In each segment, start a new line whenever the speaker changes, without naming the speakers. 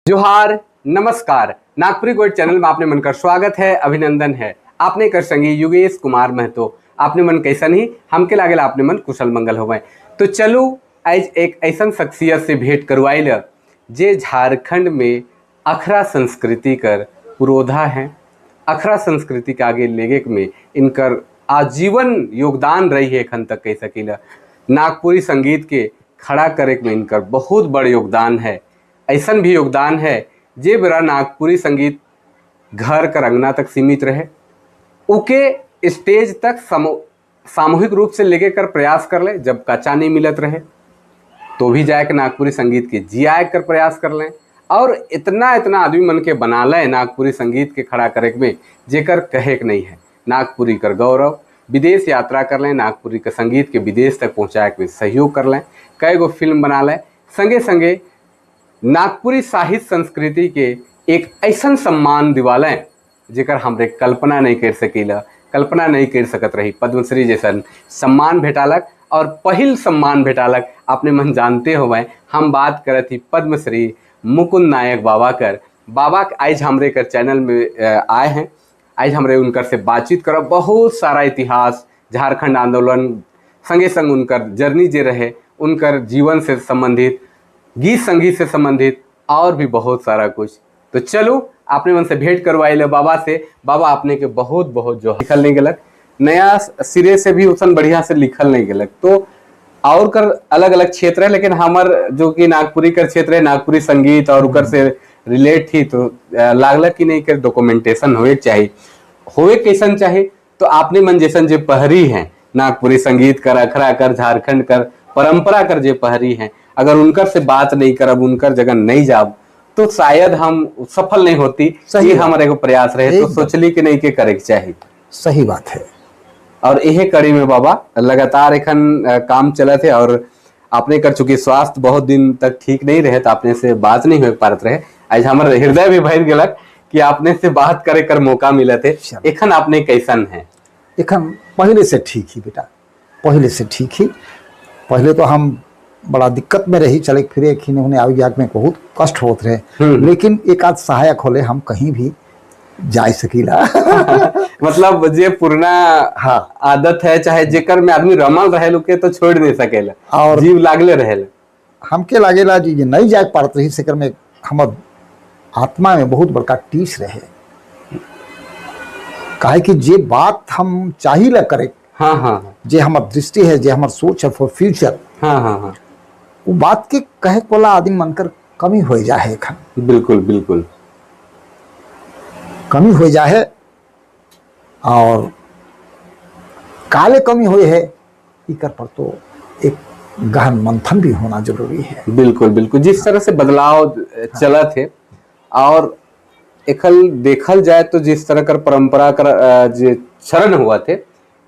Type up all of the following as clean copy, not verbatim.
जोहार, नमस्कार। Nagpuri gold channel में आपने मन कर स्वागत है, अभिनंदन है। आपने कर संगी युगेश कुमार महतो। आपने मन कैसन ही, हमके लागेल आपने मन कुशल मंगल हो। तो चलो, आज एक ऐसा शख्सियत से भेंट करवाइल जे झारखंड में अखरा संस्कृति कर पुरोधा हैं। अखरा संस्कृति के आगे लेगे में इनकर आजीवन योगदान रही है एखन तक कह सकीला। नागपुरी संगीत के खड़ा करे में इनकर बहुत बड़ योगदान है। ऐसा भी योगदान है जे बेरा नागपुरी संगीत घर कर अंगना तक सीमित रहे, उके स्टेज तक सामूहिक रूप से लेके कर प्रयास कर ले। जब कच्चा नहीं मिलत रहे तो भी जाए के नागपुरी संगीत के जियाए कर प्रयास कर लें और इतना इतना आदमी मन के बना लें नागपुरी संगीत के खड़ा करे में, जेकर कहे के नहीं है। नागपुरी कर गौरव, विदेश यात्रा कर लें, नागपुरी के संगीत के विदेश तक पहुँचाए के सहयोग कर लें, कई गो फिल्म बना लें। संगे संगे नागपुरी साहित्य संस्कृति के एक ऐसा सम्मान दिवालें जेकर हमरे कल्पना नहीं कर सकीला, कल्पना नहीं कर सकत रही। पद्मश्री जैसन सम्मान भेटालक और पहिल सम्मान भेटालक। अपने मन जानते हो, हम बात करत ही पद्मश्री मुकुंद नायक बाबा कर। बाबा आज हमरे कर चैनल में आए हैं। आज हमरे उनकर से बातचीत करब। बहुत सारा इतिहास, झारखंड आंदोलन संगे संग उनकर जर्नी जे रहे, उनकर जीवन से संबंधित, गीत संगीत से संबंधित और भी बहुत सारा कुछ। तो चलो, आपने मन से भेंट करवाई ले बाबा से। बाबा, आपने के बहुत बहुत जो लिखल नहीं गलक, नया सिरे से भी उसन बढ़िया से लिखल नहीं गलक। तो और कर अलग अलग क्षेत्र है, लेकिन हमर जो कि नागपुरी कर क्षेत्र है, नागपुरी संगीत और उकर से रिलेट थी, तो लागलक कि नहीं कर डॉक्यूमेंटेशन होए चाहिए, होए कैसन चाहे। तो आपने मन जैसन जे पहरी हैं नागपुरी संगीत कर, अखरा कर, झारखंड कर परंपरा कर जे पहरी हैं, अगर उनकर से बात नहीं करब, उनकर जगह नहीं जाब, तो शायद हम सफल नहीं होती।
सही
ये
बात।
हमारे एगो प्रयास रहे, तो
एकदम।
सोचली कि नहीं के करे के चाहिए।
सही बात है।
और यही कड़ी में बाबा लगातार एखन काम चलत है और आपने कर चुकी स्वास्थ्य बहुत दिन तक ठीक नहीं रहे, तो आपने से बात नहीं हो पारत रहे। आज हमर हृदय भी भर गेलक कि आपने से बात करे कर मौका मिलत है।
चलो।
एखन आपने कैसन है?
एखन पहले से ठीक ही बेटा, पहले से ठीक ही। पहले तो हम बड़ा दिक्कत में रही, चले फिरे खिने होने आवे जाए में बहुत कष्ट होत रहे, लेकिन एक आध सहायक होले हम कहीं भी जाय सकीला।
मतलब जे पुराना आदत है, चाहे जेकर में आदमी रमल रहे के तो छोड़ नहीं सकेला
और
जीव लागले रहेला।
हमके लागेला जी जे नहीं जाए पारत रही, सेकर में हमर आत्मा में बहुत बड़का टीस रहे, काहे कि जे बात हम चाहिला करे,
हाँ हाँ हाँ
जे हमर दृष्टि है, जे हमर सोच है फॉर फ्यूचर,
हाँ हाँ हाँ
वो बात के कहे कोला आदमी मनकर कमी हो जाए एखन।
बिल्कुल बिल्कुल
कमी हो जाए और काले कमी हुई है, इकर पर तो एक गहन मंथन भी होना जरूरी है।
बिल्कुल बिल्कुल, जिस तरह से बदलाव चलत है और एकल देखल जाए तो जिस तरह कर परंपरा कर जे क्षरण हुआ थे,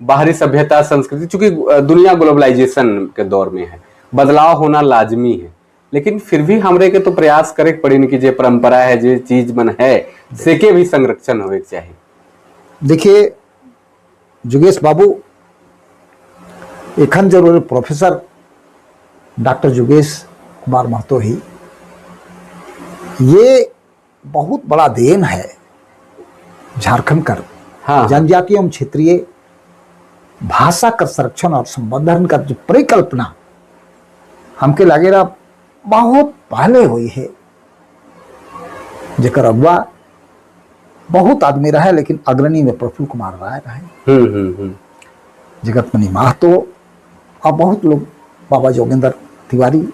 बाहरी सभ्यता संस्कृति, चूंकि दुनिया ग्लोबलाइजेशन के दौर में है, बदलाव होना लाजमी है। लेकिन फिर भी हमरे के तो प्रयास करे के पड़ी कि जे परंपरा है, जे चीज मन है, से के भी संरक्षण होवे के चाहिए।
देखिए जुगेश बाबू, एखन जरूर प्रोफेसर डॉक्टर जुगेश कुमार महतो ही, ये बहुत बड़ा then है झारखंड कर जनजातीय एवं क्षेत्रीय भाषा का संरक्षण और संवर्धन का जो परिकल्पना हमके लागेला बहुत पहले हुई है, जेकर अगुआ बहुत आदमी रहे, लेकिन अग्रणी में प्रफुल्ल कुमार राय रहे,
हम्म हम्म हम्म
जगतमणि महतो और बहुत लोग, बाबा जोगेंद्र तिवारी।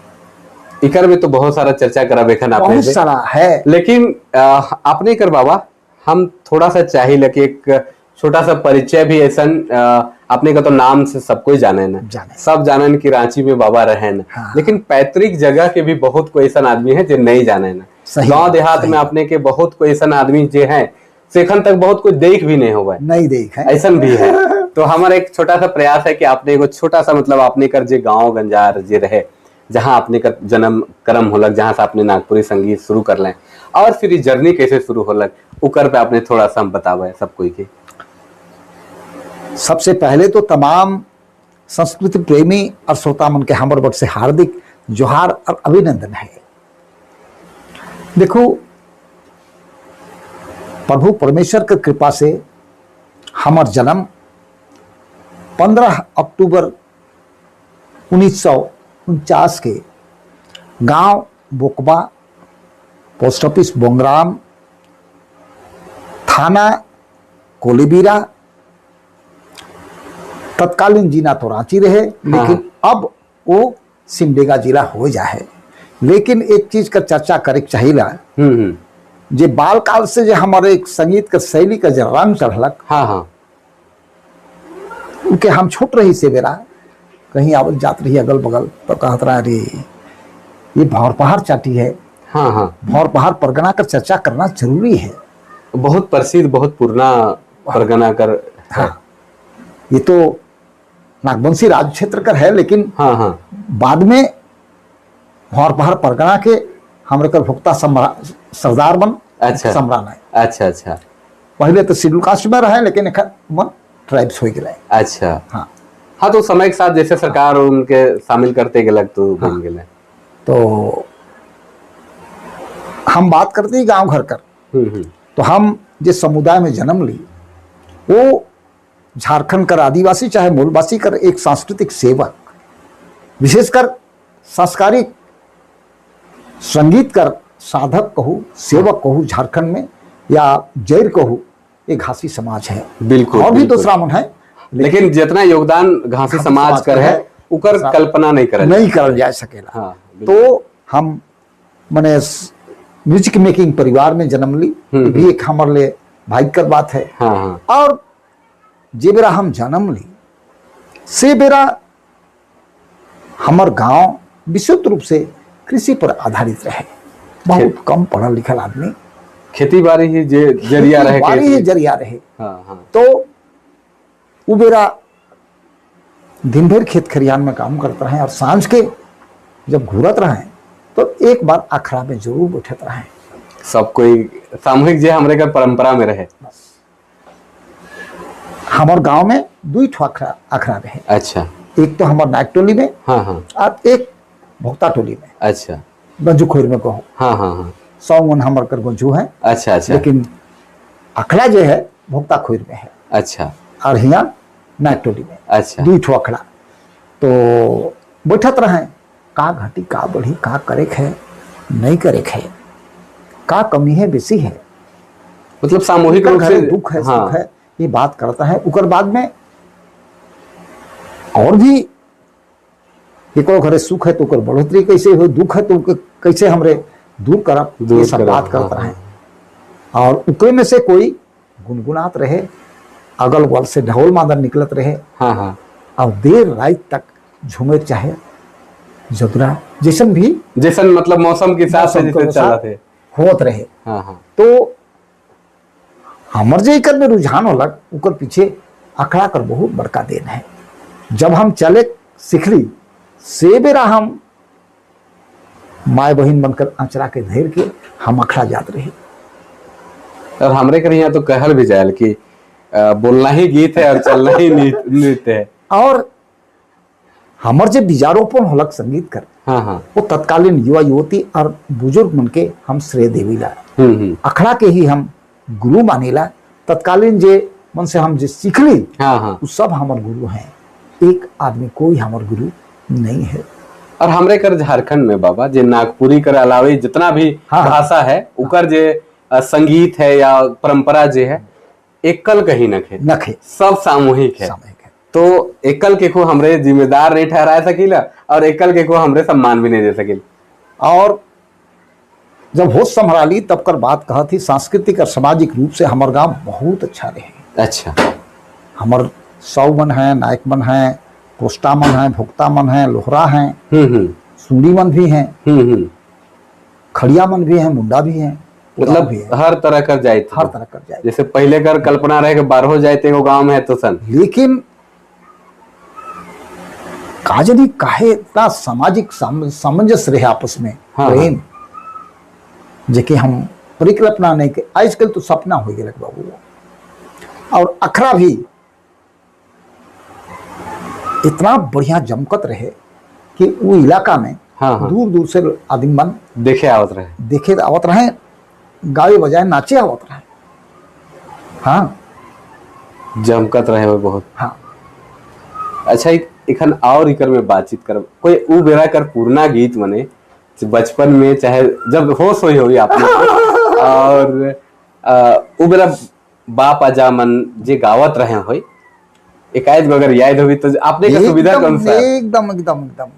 इकर में तो बहुत सारा चर्चा करब एखन आपने
बहुत
से।
सारा है।
लेकिन आपने कर बाबा, हम थोड़ा सा चाहिए कि एक छोटा सा परिचय भी ऐसा। आपने का तो नाम से सब कोई जाने ना।
जाने।
सब जानन कि रांची में बाबा रहे न। लेकिन पैतृक जगह के भी बहुत कोई ऐसा आदमी है जो नहीं जाने ना।
सही
गांव
बात,
देहात
सही
में अपने के बहुत कोई ऐसा आदमी जो है, से एखन तक बहुत कोई देख भी नहीं हुआ है।
नहीं देख है।
ऐसा भी है। तो हमारा एक छोटा सा प्रयास है कि आपने एगो छोटा सा, मतलब आपने कर जे गांव गंजार जे रहे, जहां आपने कर जन्म कर्म होलक, जहां से आपने नागपुरी संगीत शुरू कर लें और फिर ये जर्नी कैसे शुरू होलक, उकर पे आपने थोड़ा सा हम बतावा है सब कोई के।
सबसे पहले तो तमाम संस्कृति प्रेमी और श्रोता मन के हमर बट से हार्दिक जोहार और अभिनंदन है। देखो, प्रभु परमेश्वर के कृपा से हमार जन्म 15 अक्टूबर 1949 के गांव बोकबा, पोस्ट ऑफिस बोंगराम, थाना कोलीबीरा, तत्कालीन जिला तो रांची रहे, लेकिन अब वो सिमडेगा जिला हो जाए। लेकिन एक चीज का चर्चा करे के चाहिए
हम्म हम्म
जे बालकाल से जे हमारे एक संगीत के शैली का जे रंग चढ़लक,
हाँ हाँ
उनके हम छोट रही से बेरा कहीं आवत जात रही अगल बगल तो कहत रहा, अरे ये भौर पहाड़ चाटी है।
हाँ हाँ
भौर पहाड़ परगना का चर्चा करना जरूरी है।
बहुत प्रसिद्ध, बहुत पुराना परगना कर।
हाँ, ये तो नागवंशी राज क्षेत्र कर है, लेकिन
हाँ हाँ
बाद में भौर पहाड़ परगना के हमरे कर भुक्ता सरदार बन सम्राट है।
अच्छा अच्छा
पहले तो शेड्यूल कास्ट में रहे, लेकिन एखन मन ट्राइब्स हो गए।
अच्छा।
हाँ।
हाँ, तो समय के साथ जैसे सरकार उनके शामिल करते गेलक तो बन गेले।
तो हम बात करते ही गांव घर कर, तो हम जिस समुदाय में जन्म ली वो झारखंड कर आदिवासी चाहे मूलवासी कर एक सांस्कृतिक सेवक, विशेषकर सांस्कारिक संगीत कर साधक कहूँ, सेवक कहूँ झारखंड में या जैर कहूँ, ये घासी समाज है।
बिल्कुल,
और भी
बिल्कुल।
दूसरा मन है,
लेकिन जितना योगदान घासी समाज कर है उकर कल्पना नहीं करल
नहीं करल जा सकेला।
हाँ,
तो हम माने म्यूजिक मेकिंग परिवार में जन्म ली, भी एक हमारे लिए भाग्य कर बात है।
हाँ हाँ
और जे बेरा हम जन्म ली से बेरा हमर गांव विशुद्ध रूप से कृषि पर आधारित रहे। बहुत कम पढ़ल लिखल आदमी,
खेती बाड़ी ही जे जरिया रहे,
बाड़ी ही जरिया रहे।
हाँ हाँ
तो उ बेरा दिन भर खेत खरिहान में काम करते रहे और सांझ के जब घूरत रहे तो एक बार अखड़ा में जरूर बैठत रहे।
सब कोई सामूहिक जे हमरे का परंपरा में रहे।
बस हमार गांव में दुई ठो अखड़ा अखड़ा रहे।
अच्छा।
एक तो हमार नायक टोली में,
हाँ हाँ
और एक भोक्ता टोली में।
अच्छा।
गंजू खोर में कहो।
हाँ हाँ हाँ
100 मन हमार कर गंजू है।
अच्छा अच्छा।
लेकिन अखड़ा जो है भोक्ता खोर में है।
अच्छा।
और हिया नायक टोली में।
अच्छा।
दुई ठो अखड़ा तो बैठत रहे, का घटी का बढ़ी, का करे है नहीं करे है, का कमी है बेसी है,
मतलब सामूहिक रूप से
दुख है,
हाँ।
सुख है, ये बात करता है। उकर बाद में और भी एको घरे सुख है तो उकर बढ़ोतरी कैसे हो, दुख है तो कैसे हमरे दूर करब, ये सब बात करता है। और उकरे में से कोई गुनगुनात रहे, अगल बगल से ढोल मादर निकलत रहे।
हाँ हाँ।
और देर रात तक झूमे चाहे जदुरा जैसन भी,
जैसन मतलब मौसम के हिसाब से जैसे चला थे
होत रहे।
हाँ हाँ।
तो हमर जे एकर में रुझान होलक उकर पीछे अखड़ा कर बहुत बड़का देन है। जब हम चले सिखली से बेरा हम माए बहन बनकर आंचरा के धेर के हम अखड़ा जात रहे।
और हमरे कर यहाँ तो कहल भी जायल कि बोलना ही गीत है और चलना ही नृत्य है।
और हमर जे बीजारोपण होलक संगीत कर,
हाँ हाँ,
वो तत्कालीन युवा युवती और बुजुर्ग मन के हम श्रेय देवीला। अखड़ा के ही हम गुरु मानेला। तत्कालीन जे मन से हम जे सीखली,
हाँ हाँ,
वो सब हमार गुरु हैं। एक आदमी कोई हमार गुरु नहीं है।
और हमरे कर झारखंड में बाबा जे नागपुरी कर अलावे जितना भी
हाँ,
भाषा है उकर जे संगीत है या परंपरा जे है एकल कहीं नखे
नखे,
सब सामूहिक है।
सामूहिक है।
तो एकल के को हमरे जिम्मेदार नहीं ठहरा सकीला और एकल के को हमरे सम्मान भी नहीं दे सकीला।
और जब होश संभला तब कर बात कहा थी, सांस्कृतिक और सामाजिक रूप से हमार गांव बहुत अच्छा रहे।
अच्छा।
हमार सौ मन है, नायक मन है, कोष्टा मन है, भोक्ता मन है, लोहरा है, सूड़ी मन भी है, खड़िया मन भी है, मुंडा भी है,
मतलब
भी है।
हर तरह कर जाए,
हर तरह कर जाए।
जैसे पहले कर कल्पना रहे कि बारहो जाते वो गांव में है तो सन,
लेकिन काजनी काहे इतना सामाजिक सामंजस्य रहे आपस में,
हाँ,
प्रेम जेके हम परिकल्पना नहीं के आजकल तो सपना हो गया बाबू। और अखरा भी इतना बढ़िया जमकत रहे कि वो इलाका में,
हाँ, हाँ।
दूर दूर से आदमी मन
देखे आवत रहे।
देखे आवत रहे, गावे बजाए नाचे आवत रहे। हाँ,
जमकत रहे हो बहुत।
हाँ।
अच्छा, एखन और इकर में बातचीत करब कोई ऊ बेरा कर पुरना गीत मने बचपन में चाहे जब होश होई होई आपने और ऊ बेरा बाप आजा मन जे गावत रहे होई, एकाएक गो अगर याद होई तो आपने का सुविधा
एकदम
कौन सा?
एकदम एकदम एकदम।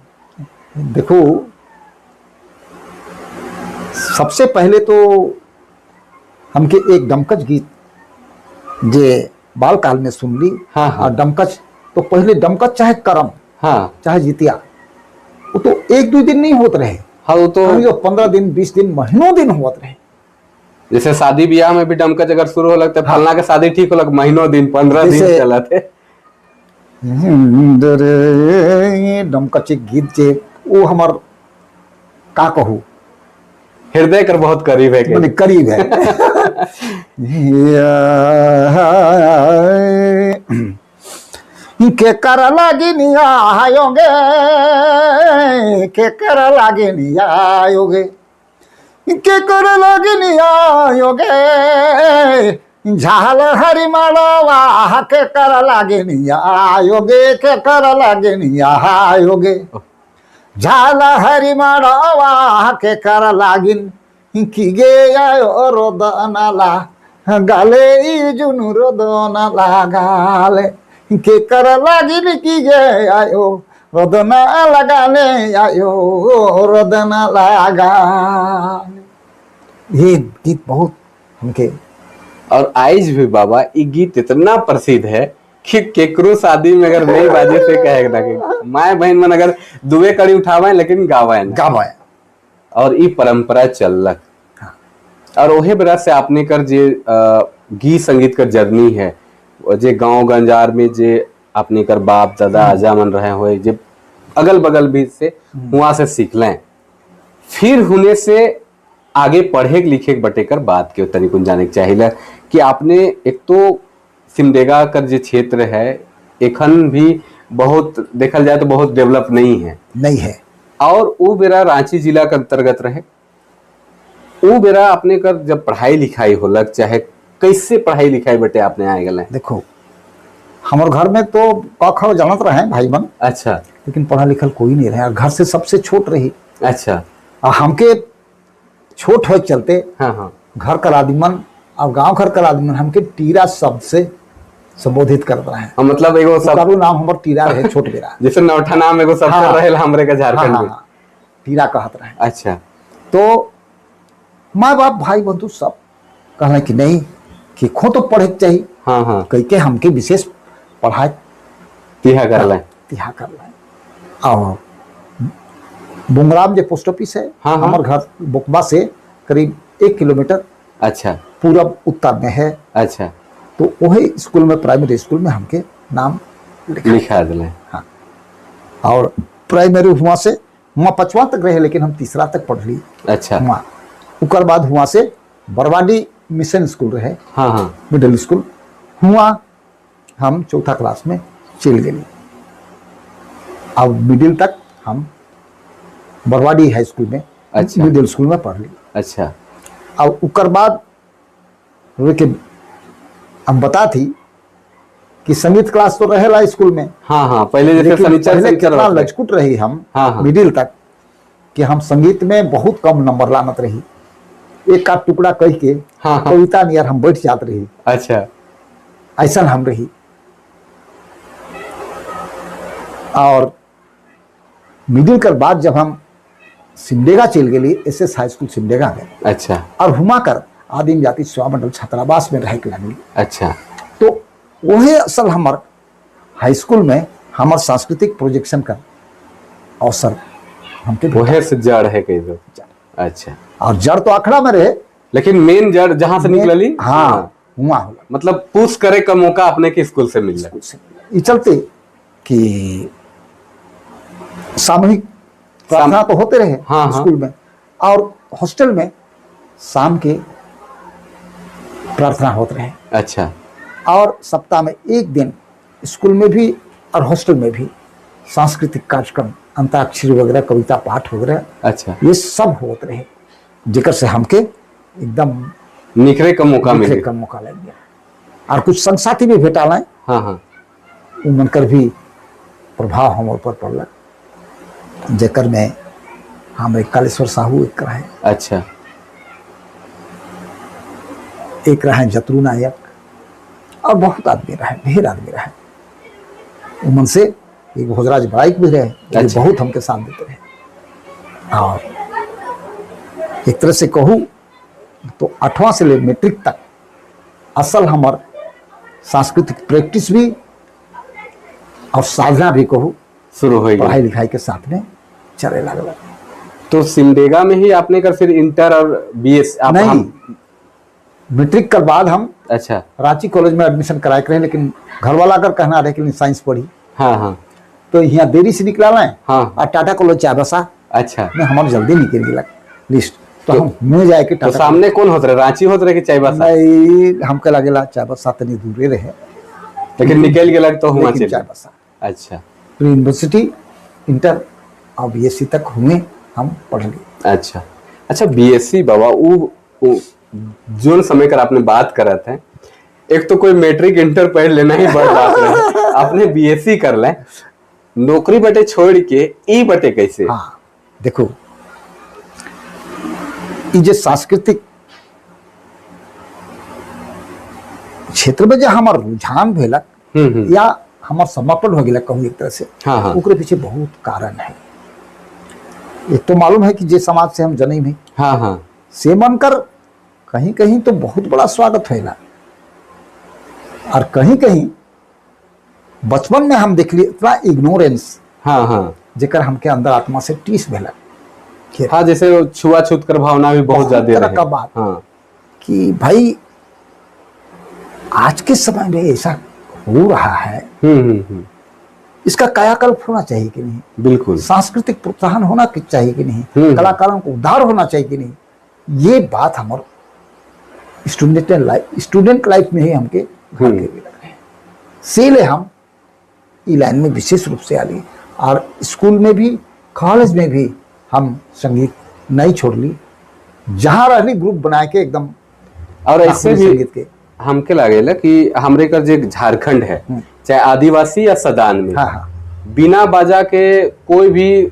देखो, सबसे पहले तो हमके एक डमकच गीत जे बाल काल में सुन ली।
हाँ, हाँ।
और डमकच तो पहले डमकच चाहे करम, चाहे जितिया, वो तो एक दो दिन नहीं होत रहे।
हाँ, वो तो
तो 15 दिन 20 दिन महीनों दिन होत रहे।
जैसे शादी ब्याह में भी डमकच अगर शुरू हो लगता है, फलना के शादी ठीक हो लग महीनों दिन 15 दिन चलत है।
डमकच गीत जे वो हमार का कहू
हृदय कर बहुत करीब है,
माने करीब है। के कर लागिनिया आयोगे, के कर लागिनिया आयोगे, के कर लागिनिया आयोगे, झाल हरि मालवा के कर लागिनिया आयोगे, के कर लागिनिया आयोगे, झाल हरि मालवा के कर लागिन की गे आयो रोदनाला गाले, जुनु रोदनाला गाले, के कर लागिन की गे आयो रोदना लगाले आयो रोदना लगा। ये गीत बहुत हमके
और आइज भी बाबा ये गीत इतना प्रसिद्ध है कि केकरो शादी में अगर नहीं बाजे से कहे ना कि माए बहन मन अगर दुबे कड़ी उठावे लेकिन गावे ना।
गावे।
और ये परंपरा चललक।
हाँ।
और ओहे बेरा से आपने कर जे गीत संगीत कर जर्नी है, जे गांव गंजार में जे आपने कर बाप दादा आजा मन रहे हुए जे अगल बगल भी से हुआ से सीख लें, फिर होने से आगे पढ़े लिखे बटे कर बात के तनिकुन जाने के चाहिए कि आपने एक तो सिमडेगा कर जो क्षेत्र है एखन भी बहुत देखल जाए तो बहुत डेवलप नहीं है,
नहीं है।
और वो बेरा रांची जिला के अंतर्गत रहे, वो बेरा आपने कर जब पढ़ाई लिखाई होलक चाहे कैसे पढ़ाई लिखाई बटे आपने आए गए?
देखो, हमारे घर में तो क ख जानत रहे भाई बहन।
अच्छा।
लेकिन पढ़ा लिखल कोई नहीं रहे और घर से सबसे छोट रही।
अच्छा।
और हमके छोट हो चलते
हाँ हाँ
घर कर आदमी और गांव घर कर आदमी हमके टीरा शब्द से संबोधित कर रहे हैं।
हाँ, मतलब एगो सब
ओकरो नाम हमर टीरा रहे छोट बेरा।
जैसे नौठा नाम एगो सब
हाँ।
रहे हमरे के झारखंड
हाँ,
में।
हाँ, टीरा कहत रहे।
अच्छा।
तो माँ बाप भाई बंधु सब कहले कि नहीं कि खो तो पढ़े के चाहिए।
हाँ हाँ।
कह के हमके विशेष पढ़ाई
तिहा कर ले।
तिहा कर ले। और बुंगराम जो पोस्ट ऑफिस है,
हाँ, हाँ।
हमारे घर बोकबा से करीब 1 किलोमीटर
अच्छा
पूरब उत्तर में है।
अच्छा।
तो वही स्कूल में, प्राइमरी स्कूल में हमके नाम
लिखा दिले।
हाँ। और प्राइमरी हुआ से वहाँ 5वां तक रहे, लेकिन हम 3रा तक पढ़ ली।
अच्छा।
वहाँ उकर बाद हुआ से बरवाडी मिशन स्कूल रहे।
हाँ हाँ।
मिडिल स्कूल हुआ हम 4था क्लास में चल गए। अब मिडिल तक हम बरवाडी हाई स्कूल में,
अच्छा।
मिडिल स्कूल में पढ़ ली।
अच्छा।
अब उकर बाद के हम बता थी कि संगीत क्लास तो रहेला स्कूल में।
हाँ हाँ, पहले जैसे
लेकिन
शनिचर
पहले
शनिचर
कितना
होते।
लचकुट रही हम
हाँ, हाँ।
मिडिल तक कि हम संगीत में बहुत कम नंबर लानत रही। एक आध टुकड़ा कह के
हाँ, हाँ।
कविता नियर हम बैठ जात रही।
अच्छा।
ऐसा हम रही। और मिडिल कर बाद जब हम सिमडेगा चल गई, S S high school Simdega में।
अच्छा।
और हुमा कर आदिम जाति सेवा मंडल छात्रावास में रहे के लगली।
अच्छा।
तो वही असल हमार हाई स्कूल में हमार सांस्कृतिक प्रोजेक्शन का अवसर हमके भेटा।
वही से जड़ है कहीं तो। अच्छा।
और जड़ तो अखड़ा में रहे,
लेकिन मेन जड़ जहाँ से निकलली,
हाँ, हुआ होला।
मतलब पुश करे का मौका अपने के स्कूल से मिलला।
स्कूल से मिलला। ई चलते कि सामूहिक प्रार्थना तो होते रहे
हाँ, हाँ।
स्कूल में, और हॉस्टल में शाम के प्रार्थना होते रहे।
अच्छा।
और सप्ताह में एक दिन स्कूल में भी और हॉस्टल में भी सांस्कृतिक कार्यक्रम अंताक्षरी वगैरह, कविता पाठ वगैरह।
अच्छा।
ये सब होत रहे, जेकर से हमके एकदम
निखरे का मौका
निखरे
मिले।
का मौका लग गया और कुछ संग साथी भी भेटाल हैं।
हाँ हाँ
उमन कर भी प्रभाव हम ऊपर पड़ल, जेकर में हम एक कालेश्वर साहू एक रहे।
अच्छा।
एक रहे जतरू नायक और बहुत आदमी रहे, ढेर आदमी रहे। उमन से एक भोजराज बड़ाइक भी रहे, जो बहुत हमके साथ देते रहे। और एक तरह से कहूँ तो 8वां से ले मैट्रिक तक असल हमार सांस्कृतिक प्रैक्टिस भी और साधना भी कहूँ
शुरू हो गया।
पढ़ाई लिखाई के साथ में चले लागल।
तो सिमडेगा में ही आपने कर फिर इंटर और बीएस आप
नहीं,
हम
मैट्रिक के बाद हम रांची कॉलेज में एडमिशन कराए के रहे, लेकिन घर वाला अगर कहना रहे कि साइंस पढ़ी।
हाँ हाँ
तो यहाँ देरी से निकला है और टाटा कॉलेज चाईबासा में हमारे जल्दी निकल गया लिस्ट, तो हम में जाए के
तो
टाटा।
सामने कौन होत रहे, रांची होत रहे कि चाईबासा?
नहीं, हमके लागेला चाईबासा तनी दूरे रहे।
लेकिन निकल गेलक तो हुआ
लेकिन
चल
चाईबासा। प्री यूनिवर्सिटी, इंटर और बीएससी तक हुए हम पढ़ लिए।
अच्छा अच्छा, बीएससी बाबा, उ जोन समय कर आपने बात करत है, एक तो कोई मैट्रिक इंटर पढ़ लेना ही बड़ बात रहे, आपने बीएससी कर ले, नौकरी बटे छोड़ के ई बटे कैसे?
हाँ, देखो, ई जे सांस्कृतिक क्षेत्र में जो हमार रुझान भेलक
हम्म हम्म
या हमार समर्पण हो गया कहूँ एक तरह से,
हाँ हाँ
ओकरे पीछे बहुत कारण है। एक तो मालूम है कि जे समाज से हम जन्म है,
हाँ हाँ
से मनकर कहीं कहीं तो बहुत बड़ा स्वागत होला और कहीं कहीं बचपन में हम देख लिए इतना इग्नोरेंस,
हाँ हाँ
जेकर हमके अंदर आत्मा से टीस भेलक।
हाँ, जैसे वो छुआछूत कर भावना भी बहुत
बहुत
ज्यादा
तरह
रहे।
का बात। कि भाई, आज के समय में ऐसा हो रहा है, इसका कायाकल्प होना चाहिए कि नहीं?
बिल्कुल।
सांस्कृतिक प्रोत्साहन होना चाहिए कि नहीं? कलाकारों को उद्धार होना चाहिए कि नहीं? ये बात हमारे स्टूडेंट लाइफ में ही हमके घर के भी लग रहे हैं, इसीलिए हम ई लाइन में विशेष रूप से आली और स्कूल में भी, कॉलेज में भी हम संगीत नहीं छोड़ ली। जहाँ रहली, ग्रुप बना के एकदम
और ऐसे
नागपुरी
भी
संगीत के।
हमके लागेला कि हमरे का जे झारखंड है, चाहे आदिवासी या सदान में,
हाँ हाँ
बिना बाजा के कोई भी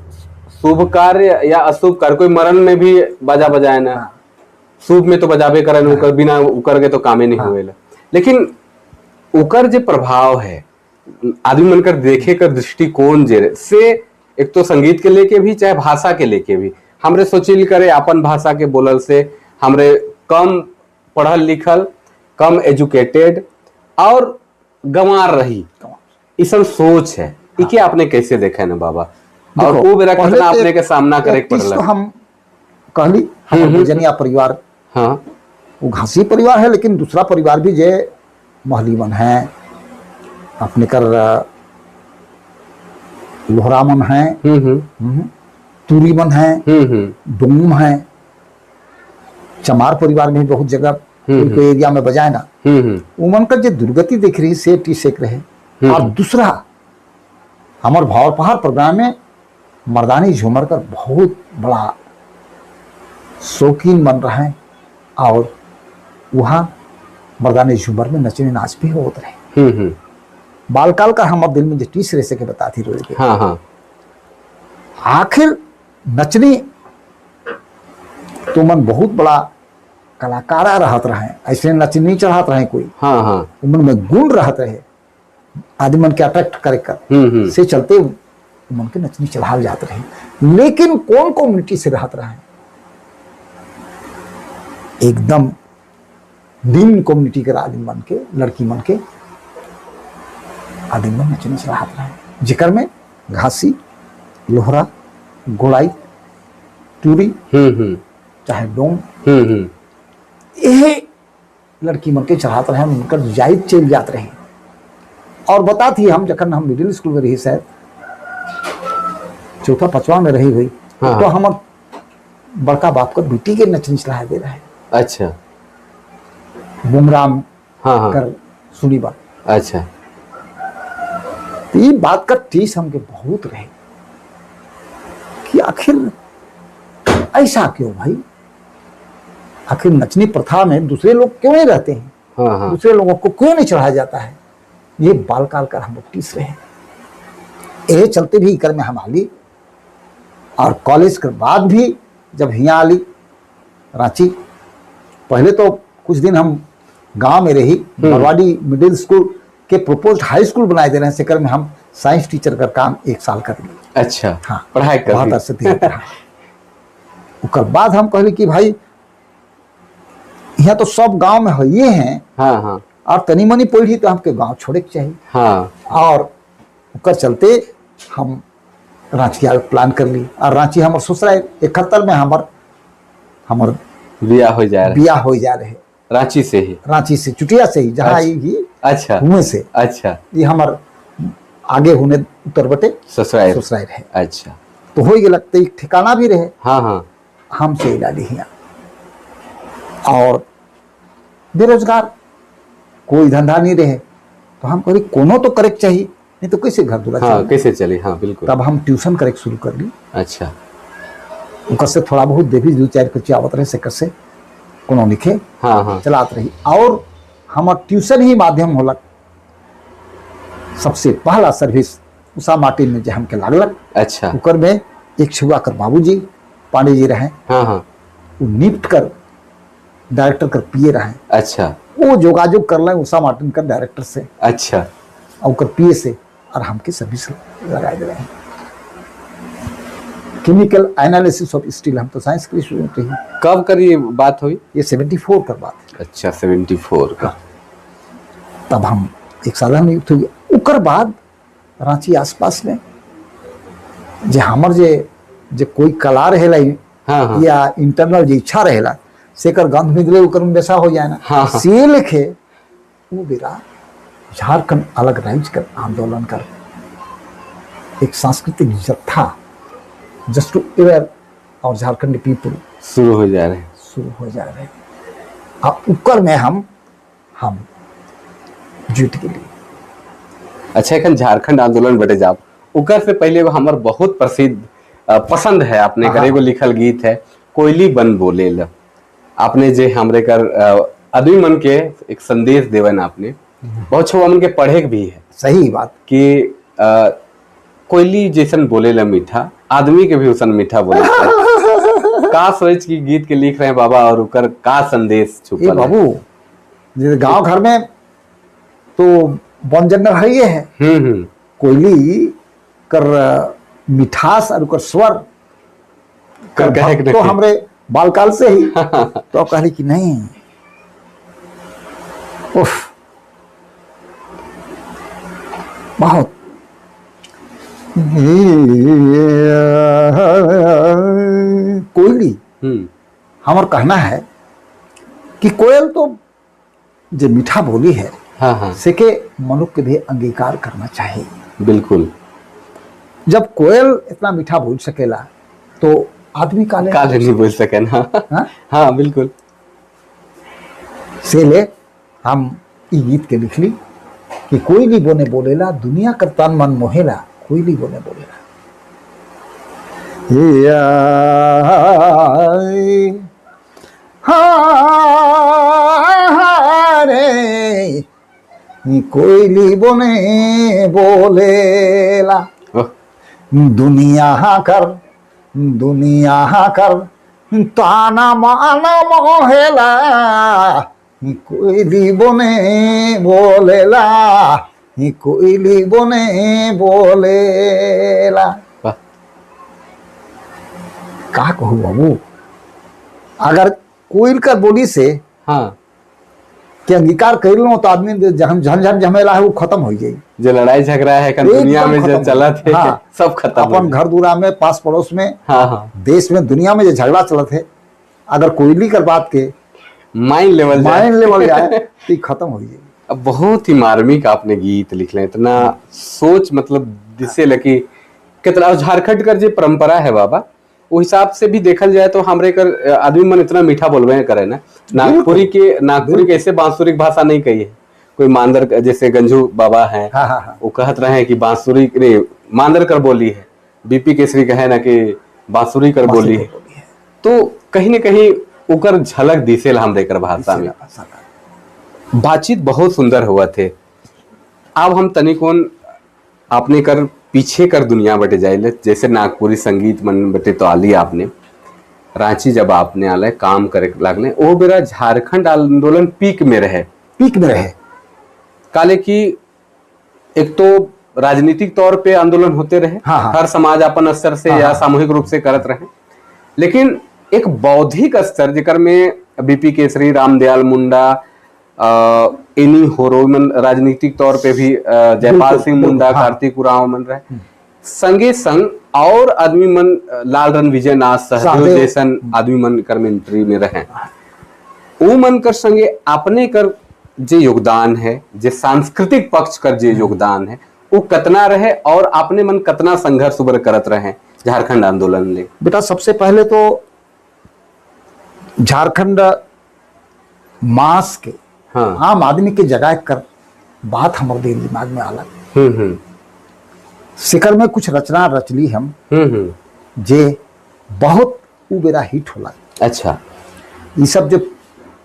शुभ कार्य या अशुभ कार्य, कोई मरण में भी बाजा बजाए ना, शुभ में तो बजाबे करन, उकर बिना उकर के तो कामे नहीं हुएला। लेकिन उकर जे प्रभाव है, आदमी मन कर देखे कर दृष्टिकोण जे से, एक तो संगीत के लेके भी चाहे भाषा के लेके भी, हमरे सोचिल करे अपन भाषा के बोलल से हमरे कम पढ़ल लिखल, कम एजुकेटेड और गंवार रही, ई सब सोच है। इके आपने कैसे देखा है ना बाबा, और
देखो,
वो बेरा
पहले
कितना
तो
अपने के सामना करे के
एक चीज
पड़ला?
तो हम कहली, हमर भजनिया परिवार, वो घासी परिवार है, लेकिन दूसरा परिवार भी जे महलीवन है, अपने कर लोहरामन है, तुरीमन है, डोम है, चमार परिवार में भी बहुत जगह कोई कोई एरिया में बजाए ना, उमन का जो दुर्गति देख रही से टी सेक रहे। और दूसरा हमार भाव पहाड़ प्रोग्राम में मर्दानी झूमर कर बहुत बड़ा शौकीन बन रहे हैं और वहाँ मर्दानी झूमर में नचने नाच भी होत रहे। बालकाल का हमारे दिल में जो टीस रहे के बताती रोए के
हाँ हाँ
आखिर नचनी तो मन बहुत बड़ा कलाकारा रहत रहे, ऐसे नचनी चढ़ात रहे कोई,
हाँ हाँ
उमन में गुण रहत रहे आदमी मन के अट्रैक्ट करे कर, से चलते उमन के नचनी चढ़ाल जात रहे। लेकिन कौन कम्युनिटी से रहत रहे? एकदम निम्न कम्युनिटी के आदमी मन के, लड़की मन के आदमी मन नचनी चढ़ात रहे, जिकर में घासी, लोहरा, गोड़ाई, टूरी, चाहे डोम, यही लड़की मन के चढ़ात रहे, उनकर जायद चल जात रहे। और बता थी हम जखन हम मिडिल स्कूल में रही, शायद चौथा पांचवा में रही हुई, तो हम बड़का बाप का बेटी के नचनी चढ़ा दे रहे। बुमराम
हाँ हाँ
कर सुनी बात। तो ये बात का टीस हमके बहुत रहे। आखिर ऐसा क्यों भाई, आखिर नचनी प्रथा में दूसरे लोग क्यों नहीं रहते हैं,
हाँ हाँ
दूसरे लोगों को क्यों नहीं चढ़ाया जाता है। ये बालकाल कर हम लोग टीस रहे हैं। ये चलते भी कर में हम आली और कॉलेज के बाद भी जब हियाँ आली रांची, पहले तो कुछ दिन हम गांव में रही, बरवाडी मिडिल स्कूल के प्रपोज हाई स्कूल बनाए दे रहे हैं, सेकर में हम साइंस टीचर का काम 1 साल कर लिए।
अच्छा,
हाँ,
पढ़ाई कर
बहुत
ली।
अरसे थे। उसके बाद हम कहली कि भाई यहाँ तो सब गांव में है हैं
हाँ हाँ
और तनी मनी पढ़ी तो हमके गांव छोड़े के चाहिए।
हाँ
और ओकर चलते हम रांची आवे के प्लान कर ली और रांची हमर ससुराल 71 में हमर हमर
बियाह हो जा रहा है
बियाह हो जा रहे
रांची से ही,
रांची से, चुटिया से ही, जहाँ
अच्छा।
आई ही
अच्छा
हुए से
अच्छा,
ये हमर आगे होने उत्तर बटे
ससुराल
ससुराल रहे।
अच्छा,
तो हो गेलक तो एक ठिकाना भी रहे।
हाँ हाँ
हम चल आली हियाँ और बेरोजगार, कोई धंधा नहीं रहे, तो हम कहली कोनो तो करे के चाहिए, नहीं तो कैसे घर दुला
हाँ
चली।
कैसे चली, हाँ बिल्कुल।
तब हम ट्यूशन करे के शुरू कर ली।
अच्छा,
ओकर से थोड़ा बहुत देवी 2-4 कच्ची आवत रहे, से कैसे कोनो लिखे
हाँ हाँ
चलात रही। और हमार ट्यूशन ही माध्यम होलक सबसे पहला सर्विस उषा मार्टिन में जो हमके लागलक।
अच्छा,
ओकर में एक छुआ कर बाबूजी पांडे जी रहे,
हाँ हाँ
वो निप्ट कर डायरेक्टर कर पिए रहे।
अच्छा,
वो जोगाजोग कर लें उषा मार्टिन कर डायरेक्टर से।
अच्छा,
और ओकर पिए से और हमके सर्विस लगाए दे रहे। केमिकल एनालिसिस ऑफ स्टील, हम तो साइंस के स्टूडेंट रही।
कब कर ये बात हुई?
ये 74 कर बात है।
अच्छा, 74 का।
तब हम एक साधन नियुक्त हुई। ओकर बाद रांची आसपास में जे हमर जे जे कोई कला रहेला
हाँ हाँ
या इंटरनल जे इच्छा रहेला सेकर गंध मिले ओकर में बेसा हो जाए ना।
हाँ, हाँ।
से लिखे वो बेरा झारखंड अलग राज्य कर आंदोलन कर एक सांस्कृतिक जत्था जस्ट टू अवेयर और झारखंड पीपल
शुरू हो जा रहे हैं,
शुरू हो जा रहे हैं। और उकर में हम जुट गेली।
अच्छा, एखन झारखंड आंदोलन बटे जाब, उकर से पहले एगो हमर बहुत प्रसिद्ध पसंद है आपने कर
हाँ।
एगो लिखल गीत है कोयली बन बोले। आपने जे हमरे कर आदमी मन के एक संदेश देवन आपने, बहुत छो मन के पढ़े के भी है
सही बात
कि कोयली जैसन बोले ला मीठा, आदमी के भी उसन मीठा बोले। का सोच की गीत के लिख रहे हैं बाबा और उकर का संदेश
ये
छुपल है?
बाबू जैसे गांव घर में तो वन जंगल है ही है, कोयली कर मिठास और ओकर स्वर
कर कहे के
तो
नहीं।
हमरे बालकाल से ही तो कहली कि नहीं उफ बहुत कोयली हमार कहना है कि कोयल तो जो मीठा बोली है
हाँ हाँ
से के मनुष्य के भी अंगीकार करना चाहिए।
बिल्कुल,
जब कोयल इतना मीठा बोल सकेला तो आदमी काले
काले नहीं बोल सके ना।
हाँ?
हाँ बिल्कुल।
से ले हम ई गीत के लिख ली कि कोयली बोने बोलेला दुनिया कर तन मन मोहेला, कोयली बोने बोलेला। हाँ रे कोयली बोने बोलेला दुनिया कर दुनिया कर ताना माना मोहेला, कोयली बोने बोलेला, कोयली बोने बोलेला।
वाह।
का कहूँ बाबू, अगर कोयल कर बोली से
हाँ
के अंगीकार कर लो तो आदमी झन झन झमेला है वो खत्म हो जाए।
जो लड़ाई झगड़ा है कन दुनिया में जो चला थे
हाँ,
सब खत्म
अपन घर दूरा में पास पड़ोस में
हाँ हाँ
देश में दुनिया में जो झगड़ा चलत है, अगर कोयली कर बात के
माइंड लेवल जाए।
माइंड लेवल जाए तो खत्म हो जाए।
अब बहुत ही मार्मिक आपने गीत लिख ले, इतना सोच मतलब जिससे लकी कितना झारखंड कर जो परंपरा है बाबा वो हिसाब से भी देखल जाए तो हमरे कर आदमी मन इतना मीठा बोलबे करे ना। नागपुरी के ऐसे बांसुरी भाषा नहीं कही है कोई। मांदर जैसे गंजू बाबा हैं
हाँ हाँ हाँ
वो कहत रहे हैं कि बांसुरी रे मांदर कर बोली है। बीपी केसरी कहे ना कि बांसुरी कर बोली है।
बोली है।
तो कहीं न कहीं ओकर झलक दिसेल हमरे कर भाषा में।
भाषा का।
बातचीत बहुत सुंदर हुआ थे। अब हम तनिकोन आपने कर पीछे कर दुनिया बटे जाइले, जैसे नागपुरी संगीत मन बटे तो आली आपने, रांची जब आपने आले काम करे लागले, वो बेरा झारखंड आंदोलन पीक में रहे।
पीक में रहे।
काले की एक तो राजनीतिक तौर पे आंदोलन होते रहे,
हाँ।
हर समाज अपन स्तर से या सामूहिक रूप से करत रहे, लेकिन एक बौद्धिक स्तर जेकर में बीपी केसरी, रामदयाल मुंडा, एनी होरो मन राजनीतिक तौर पे भी जयपाल सिंह मुंडा, कार्तिक उरांव मन रहे, संगे संग और आदमी मन लाल रन विजयनाथ सहदेव
सहदेव।
जैसन आदमी मन कर मिलिट्री में रहे, ऊ मन कर संगे अपने कर जे योगदान है, जे सांस्कृतिक पक्ष कर जे योगदान है, वो कतना रहे और अपने मन कतना संघर्ष उबर करत रहे झारखंड आंदोलन ले?
बेटा, सबसे पहले तो झारखंड मास के आम आदमी के जगह कर बात हमर दिल दिमाग में आला।
हम्म हम्म
सिकर में कुछ रचना रचली हम
हम्म हम्म
जे बहुत उ बेरा हिट होला। ये सब जो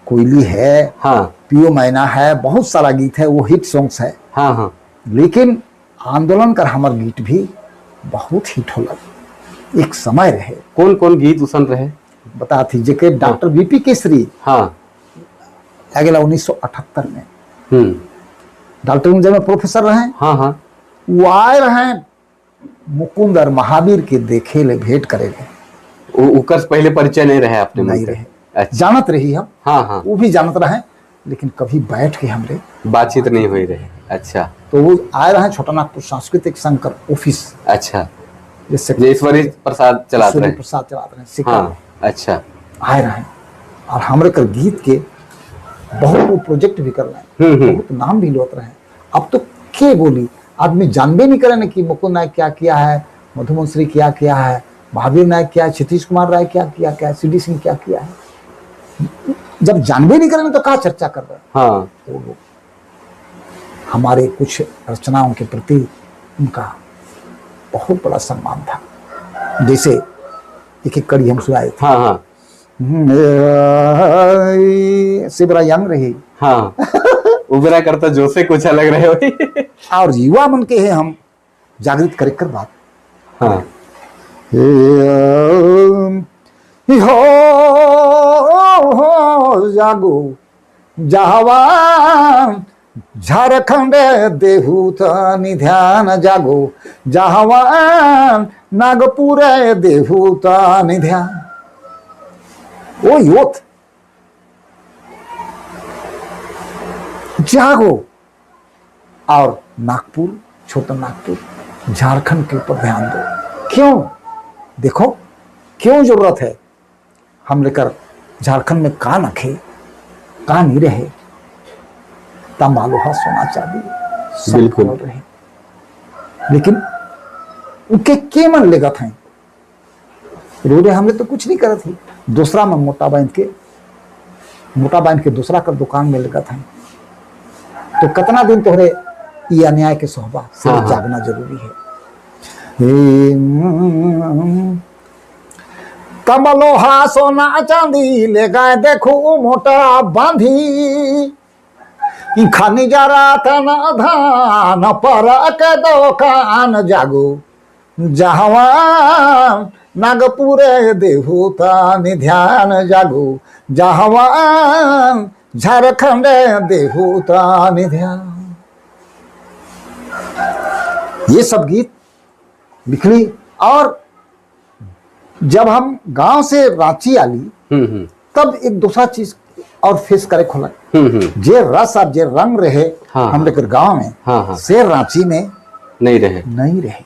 कोयली है, पियो मैना है, बहुत सारा गीत है, वो हिट सॉन्ग्स है।
हाँ हाँ
लेकिन आंदोलन कर हमर गीत भी बहुत हिट होला। एक समय रहे।
कौन कौन गीत उसन रहे?
बता थी जेके डॉक्टर वीपी केसरी अगला 1978 में डॉक्टर में प्रोफेसर रहे।
हाँ हाँ
वो आए रहे मुकुंद और महावीर के देखे ले, भेंट करे ले।
उकर पहले परिचय नहीं रहे अपने मन
नहीं
से?
रहे। जानत रही हम,
हाँ हाँ
वो भी जानत रहे, लेकिन कभी बैठ के हमरे
बातचीत नहीं हुई रहे। अच्छा।
तो वो आए रहे छोटा नागपुर सांस्कृतिक संघ कर ऑफिस। जैसे
जयश्वरी प्रसाद चलाते
सूर्य
रहे।
प्रसाद चलाते रहे सिकर।
हाँ अच्छा
आए रहे और हमरे कर गीत के बहुत वो प्रोजेक्ट भी कर रहे हैं, बहुत नाम भी लोत रहे हैं। अब तो के बोली, आदमी जानबे नहीं करे ना कि मुकुंद नायक क्या किया है, मधुमंसरी क्या किया है, महावीर नायक क्या है, क्षितिज कुमार राय क्या किया क्या है, सी डी सिंह क्या किया है। जब जानबे नहीं करेंगे तो कहाँ चर्चा कर रहे हैं? वो लोग हमारे कुछ रचनाओं के प्रति उनका बहुत बड़ा सम्मान था। जैसे एक एक कड़ी हम सुनाए थे।
हाँ हाँ
शिवरा यंग रही।
हाँ, उबरा करता जोसे कुछ अलग रहे वही।
और युवा मन के है हम जागृत करे कर बात। हो जागो जहवान झारखंड देहू ध्यान, जागो जहवान नागपुर देहू ध्यान। ओ यूथ जागो और नागपुर, छोटा नागपुर, झारखंड के ऊपर ध्यान दो। क्यों देखो, क्यों जरूरत है? हम लेकर झारखंड में का नखे का नहीं रहे, तांबा लोहा सोना चांदी सब रहे, लेकिन उनके के मन लेगा थे रोडे हमने तो कुछ नहीं करे थी। दूसरा में मोटा बांध के दूसरा कर दुकान में लगा था, तो कितना दिन तोहरे ये अन्याय के सोहबा से?
हाँ।
जागना जरूरी है। तब लोहा सोना चांदी ले गए, देखो मोटा बांधी खानी जरा तन धान पर के दुकान, जागो जहवा नागपुर देहू तानि ध्यान, जागो जहवा झारखंड देहू तानि ध्यान। ये सब गीत लिखली और जब हम गांव से रांची आली तब एक दूसरा चीज और फेस करे खोला। जे रस और जे रंग रहे हम लेकर गांव में,
हाँ हाँ
से रांची में
नहीं रहे।
नहीं रहे।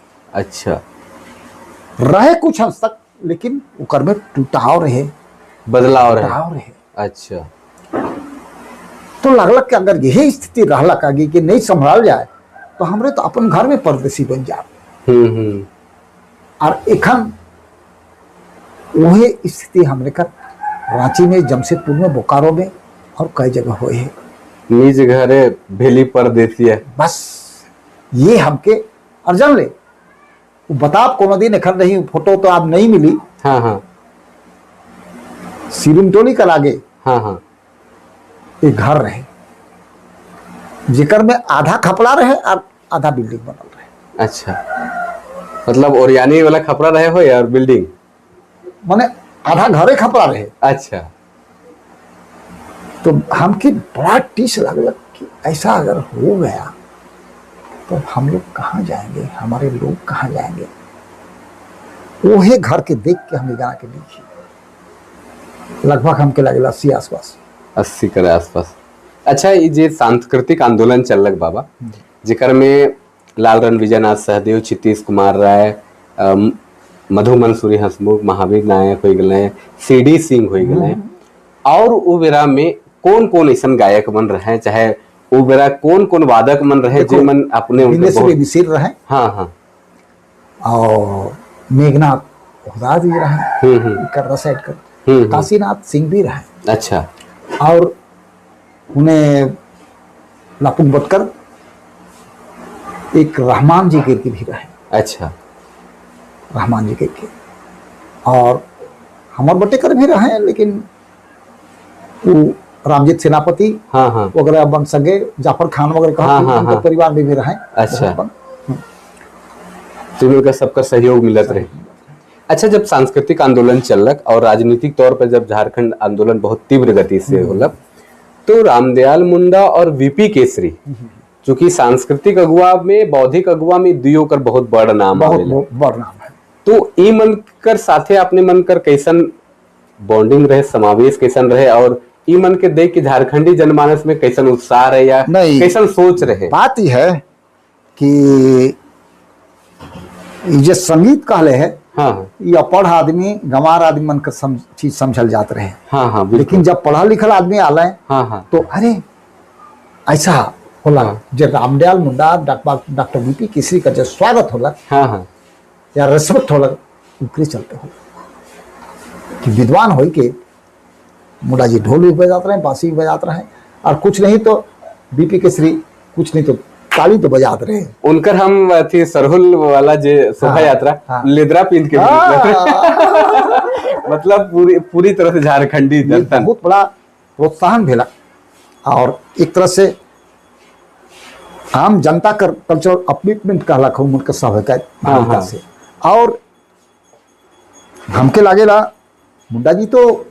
रहे कुछ हद तक, लेकिन उकर में टूटाव रहे।
बदलाव रहे।
टूटाव रहे। तो लगलक कि अगर यही स्थिति रहलक आगे कि नहीं संभाल जाए तो हमरे तो अपन घर में परदेसी बन जाए। और एखन वही स्थिति हमरे कर रांची में, जमशेदपुर में, बोकारो में और कई जगह हुए है।
निज घरे भेली परदेसी है।
बस ये हमके और जान ले, वो बताब कोनो दिन एखन रही फोटो तो आप नहीं मिली।
हाँ हाँ।
सिरिमटोली का लागे
हाँ हाँ।
एक घर रहे जेकर में आधा खपड़ा रहे और आधा बिल्डिंग बनल रहे।
अच्छा, मतलब ओरियानी वाला खपरा रहे हो या बिल्डिंग?
माने आधा घरे खपड़ा रहे।
अच्छा।
तो हमके बड़ा टीस लगल कि ऐसा अगर हो गया तो हम लोग कहाँ जाएंगे, हमारे लोग कहाँ जाएंगे। वही घर के देख के हम गाना के लिखी, लगभग हमके लगेला 80 आसपास।
80 के आसपास। अच्छा, ये जे सांस्कृतिक आंदोलन चलक बाबा, जेकर में लाल रणविजयनाथ सहदेव, क्षितिश कुमार राय, मधु मंसूरी हंसमुख, महावीर नायक हो गए, सी.डी. सिंह हो गए, और उ बेरा में कौन कौन ऐसा गायक मन रहे, चाहे उ बेरा कौन कौन वादक मन रहे जे मन अपने उनके
बिंदेश्वरी
बहुत
मिश्र रहे।
हाँ हाँ।
और मेघनाथ उदार जी रहे,
हम्म हम्म
कर्रा साइड कर, काशीनाथ सिंह भी रहे।
अच्छा।
और उन्हें लापुंग बटकर एक रहमान जी के भी रहे।
अच्छा।
रहमान जी के और हमर बटेकर भी रहे, लेकिन वो रामजीत सेनापति
हाँ हाँ
वगैरह बन सके, जाफर खान वगैरह कहा,
हाँ, हाँ,
उनके
हाँ।
परिवार में भी रहे।
अच्छा।
बहुत
तो उनका सबका सहयोग मिलत रहे। अच्छा, जब सांस्कृतिक आंदोलन चलक और राजनीतिक तौर पर जब झारखंड आंदोलन बहुत तीव्र गति से होलक, तो रामदयाल मुंडा और वीपी केसरी, चूंकि सांस्कृतिक अगुआ में, बौद्धिक अगुआ में दुइयो कर बहुत बड़ नाम
बहुत
आवेला।
बड़ नाम है।
तो ई मन कर साथे अपने मन कर कैसन बॉन्डिंग रहे, समावेश कैसन रहे, और ई मन के देख के झारखंडी जनमानस में कैसन उत्साह रहे या
नहीं।
कैसन सोच रहे?
बात यह है कि ये जे संगीत कहले है,
हाँ हाँ
ये अपढ़ आदमी, गंवार आदमी मन के चीज समझल जात रहे।
हाँ हाँ बिल्कुल।
लेकिन जब पढ़ा लिखल आदमी आला है,
हाँ हाँ
तो अरे ऐसा होला।
हाँ।
जे रामदयाल मुंडा, डॉक्टर वीपी केसरी का जो स्वागत होला
हाँ हाँ
या रिस्पेक्ट होला, उकरे चलते होला कि विद्वान होई के मुंडा जी ढोल भी बजाते रहे, बांसी भी बजाते रहे, और कुछ नहीं तो बीपी केसरी कुछ नहीं तो ताली तो बजाते रहे।
उनकर हम अथी सरहुल वाला जे शोभा यात्रा, लेदरा पिंध के भी निकलत। मतलब पूरी पूरी तरह से झारखंडी
ये
दर्शन।
बहुत बड़ा प्रोत्साहन भेला और एक तरह से आम जनता कर कल्चरल अपलिफ्टमेंट कहलक हम उनके सभा
हाँ।
से। और हमके लागेला मुंडा जी तो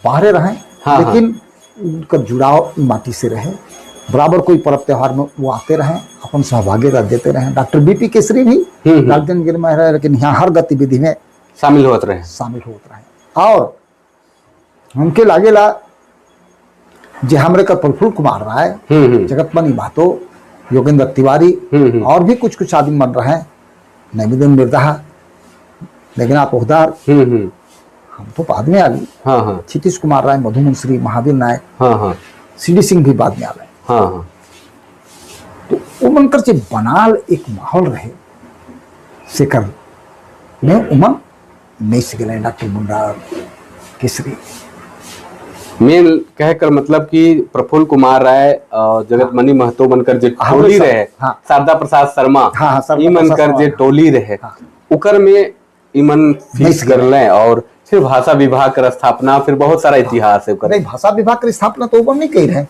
बाहरे रहे,
हाँ।
लेकिन उनका जुड़ाव माटी से रहे, बराबर कोई पर्व त्योहार में वो आते रहे, अपन सहभागिता देते रहे। डॉक्टर बीपी केसरी भी डाल्टनगंज में रहे, लेकिन यहाँ हर गतिविधि में
शामिल होत रहे।
शामिल होते रहे। और हमके लागेला जे हमरे का प्रफुल्ल कुमार राय,
हम्म हम्म
जगतमणि महतो, योगेंद्र तिवारी
हम्म।
और भी कुछ कुछ आदमी बन रहे हैं, नैमिदुन मिर्दाहा, मेघनाथ पोखदार,
हम्म हम्म
हम तो बाद में आ गए।
हाँ हाँ
क्षितिश कुमार राय, मधु मंसरी, महावीर नायक,
हाँ हाँ
सी डी सिंह भी बाद में आ गए।
हाँ हाँ
तो उमन कर जे बनाल एक माहौल रहे सेकर में उमन नहीं सके डॉक्टर मुंडा केसरी।
मेन कह कर मतलब कि प्रफुल्ल कुमार राय और जगतमणि महतो बनकर जे
हाँ,
टोली रहे, शारदा प्रसाद शर्मा,
हाँ, शारदा
ई
प्रसाद
मनकर
शर्मा,
जे टोली रहे, उकर में इमन फीस
सके।
कर लें और फिर भाषा विभाग कर स्थापना, फिर बहुत सारा इतिहास है उकर।
नहीं, भाषा विभाग की स्थापना तो उमन नहीं कही रहे।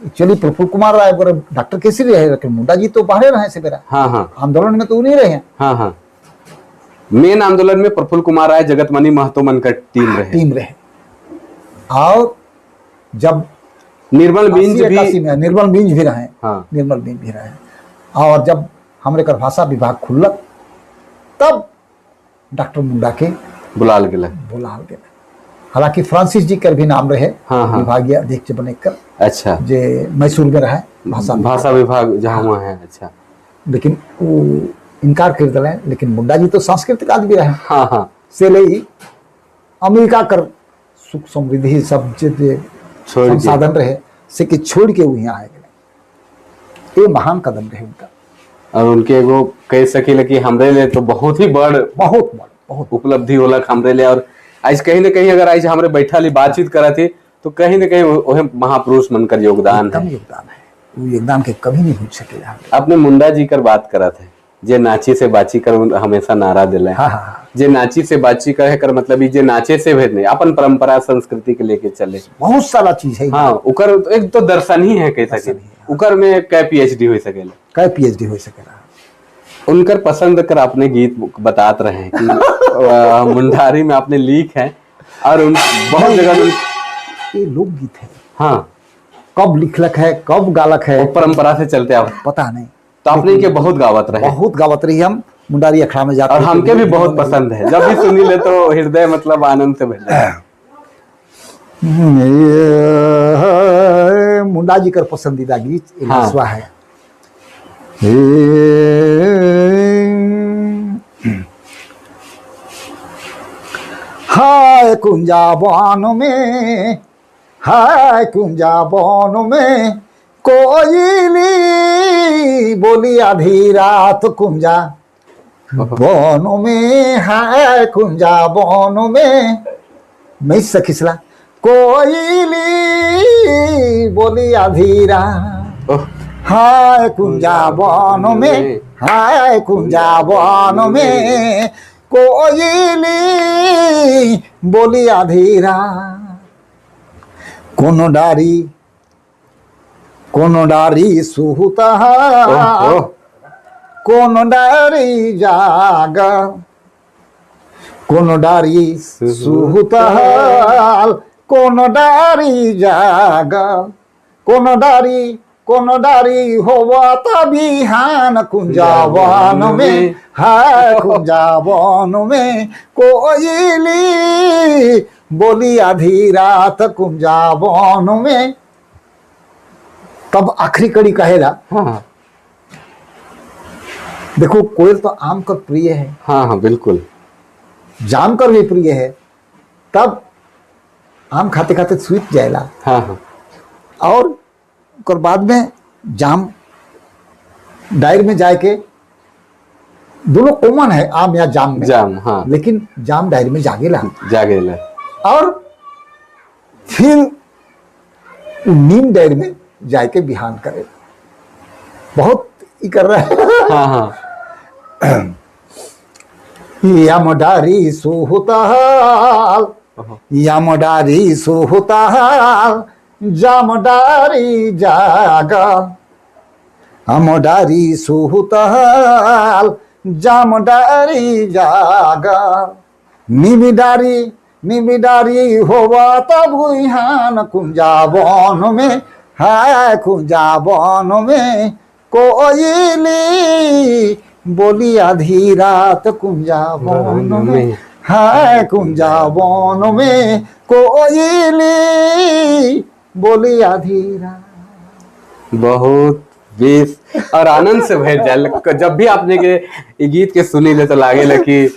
एक्चुअली प्रफुल्ल कुमार राय वगैरह डॉक्टर केसरी रहे, लेकिन मुंडा जी तो बाहर रहे से मेरा
हाँ हाँ
आंदोलन में तो वो नहीं रहे हैं।
हाँ हाँ, मेन आंदोलन में प्रफुल्ल कुमार राय, जगतमणि महतो मनकर टीम रहे।
टीम रहे। और जब
निर्मल बिंज
81
भी
में निर्मल बिंज भी रहे। निर्मल बिंज भी रहे। और जब हमरे कर भाषा विभाग खुलक तब डॉक्टर मुंडा के
बुलाल गेल।
बुलाल गेल। हालांकि फ्रांसिस जी कर भी नाम रहे
हाँ, हाँ।
विभागीय अध्यक्ष बने कर, जे मैसूर में रहे भाषा विभाग।
भाषा विभाग जहाँ हुआ है, अच्छा।
लेकिन वो इनकार कर दिले। लेकिन मुंडा जी तो सांस्कृतिक आदमी रहे,
हाँ हाँ
से ले ही अमेरिका कर सुख समृद्धि सब जे जे
छोड़ के।
संसाधन रहे से कि छोड़ के वो यहाँ आए गए। ये महान कदम रहे उनका।
और उनके एगो कह सकीले कि हमरे ले तो बहुत ही बड़
बहुत बड़, बहुत
उपलब्धि होला हमरे ले। और आज कहीं ना कहीं अगर आज हमरे बैठा ली बातचीत करा थी तो कहीं ना कहीं वह महापुरुष मनकर योगदान
एकदम
है।
योगदान है। वो योगदान के कभी नहीं भूल सके हम।
आपने मुंडा जी कर बात करा थे। जे नाची से बाची कर हमेशा नारा दिले।
हाँ हाँ हाँ।
जे नाची से बाची कर कर मतलब ई जे नाचे से भेद नहीं, अपन परंपरा संस्कृति के लेके चले।
बहुत सारा चीज है।
हाँ, उकर एक तो दर्शन ही है कह सके, उकर में कै पीएचडी हो सकेला,
कै पीएचडी हो सकेला।
उनकर पसंद कर अपने गीत बतात रहे हैं कि मुंडारी में आपने लीक है और उन बहुत जगह
ये लोकगीत है।
हाँ,
कब लिखलक है, कब गालक है,
वो परंपरा से चलते आप
पता नहीं।
तो आपने के बहुत गावत रहे,
बहुत गावत रही हम मुंडारी अखड़ा में जाते
और हमके भी बहुत पसंद है। जब भी सुनी ले तो हृदय मतलब आनंद से भर जाए।
मुंडा जी कर पसंदीदा गीत
हाँ।
हाँ। है। हाय कुंजा वन में, हाय कुंजा वन में कोयली बोली आधी रात कुंजा वन में, हाय कुंजा वन में मैं सखिसला कोयली बोली आधी रात, हाय कुंजा वन में, हाय कुंजा वन में कोयली बोली आधी रात। कोनो डारी, कोनो डारी सुहुता, कोनो डारी जाग, कोनो डारी सुहुताल, कोनो डारी जाग, कोनो डारी, कोनो डारी होवत बिहान कुंजा वन में, हाय कुंजा वन में कोयली बोली आधी रात कुंजा वन में। तब आखिरी कड़ी कहेला।
हाँ।
देखो कोयल तो आम कर प्रिय है।
हाँ हाँ बिल्कुल,
जाम कर भी प्रिय है। तब आम खाते खाते सुत जाएला।
हाँ हाँ।
और कर बाद में जाम डायर में जाके दोनों कॉमन है आम या जाम में,
जाम हाँ,
लेकिन जाम डायर में जागेला,
जागेला।
और फिर नीम डायर में जाके बिहान करे। बहुत ही कर रहा है।
हाँ हाँ।
यम डारी सुहुताल, यम डारी सुहुताल, जाम डारी जागा, हम डारी सुहुताल, जाम डारी जागा, निमी डारी, निमी डारी होवा तब बिहान कुंजा वन में, हाय कुंजा वन में कोयली बोली आधी रात कुंजा वन में, हाय कुंजा वन में कोयली बोली आधी रात।
बहुत बेस और आनंद से भर जाए जब भी आपने के गीत के सुनी ले तो लागे कि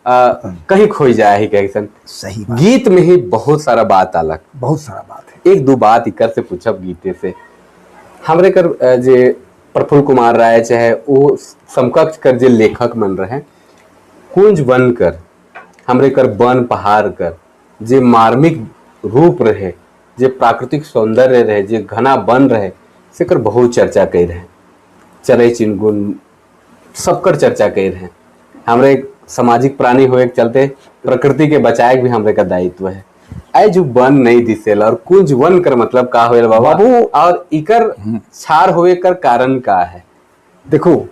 कहीं खोई जाए ही कैसन।
सही बात।
गीत में ही बहुत सारा बात अलग,
बहुत सारा बात है।
एक दो बात इकर से पूछब गीते से हमरे कर जे प्रफुल्ल कुमार राय चाहे वो समकक्ष कर जे लेखक मन रहे, कुंज बन कर हमरे कर वन पहाड़ कर जे मार्मिक रूप रहे, जे प्राकृतिक सौंदर्य रहे, जे घना वन रहे, से कर बहुत चर्चा कर रहे। चरई चिनगुन सबकर चर्चा कर रहे। हमरे सामाजिक प्राणी होए के चलते प्रकृति के बचाए भी हमरे का दायित्व है। ऐ जो वन नहीं दिसेला और कुंज वन कर मतलब का होएल बाबा
बाबू,
और इकर छार होए कर कारण का है?
देखो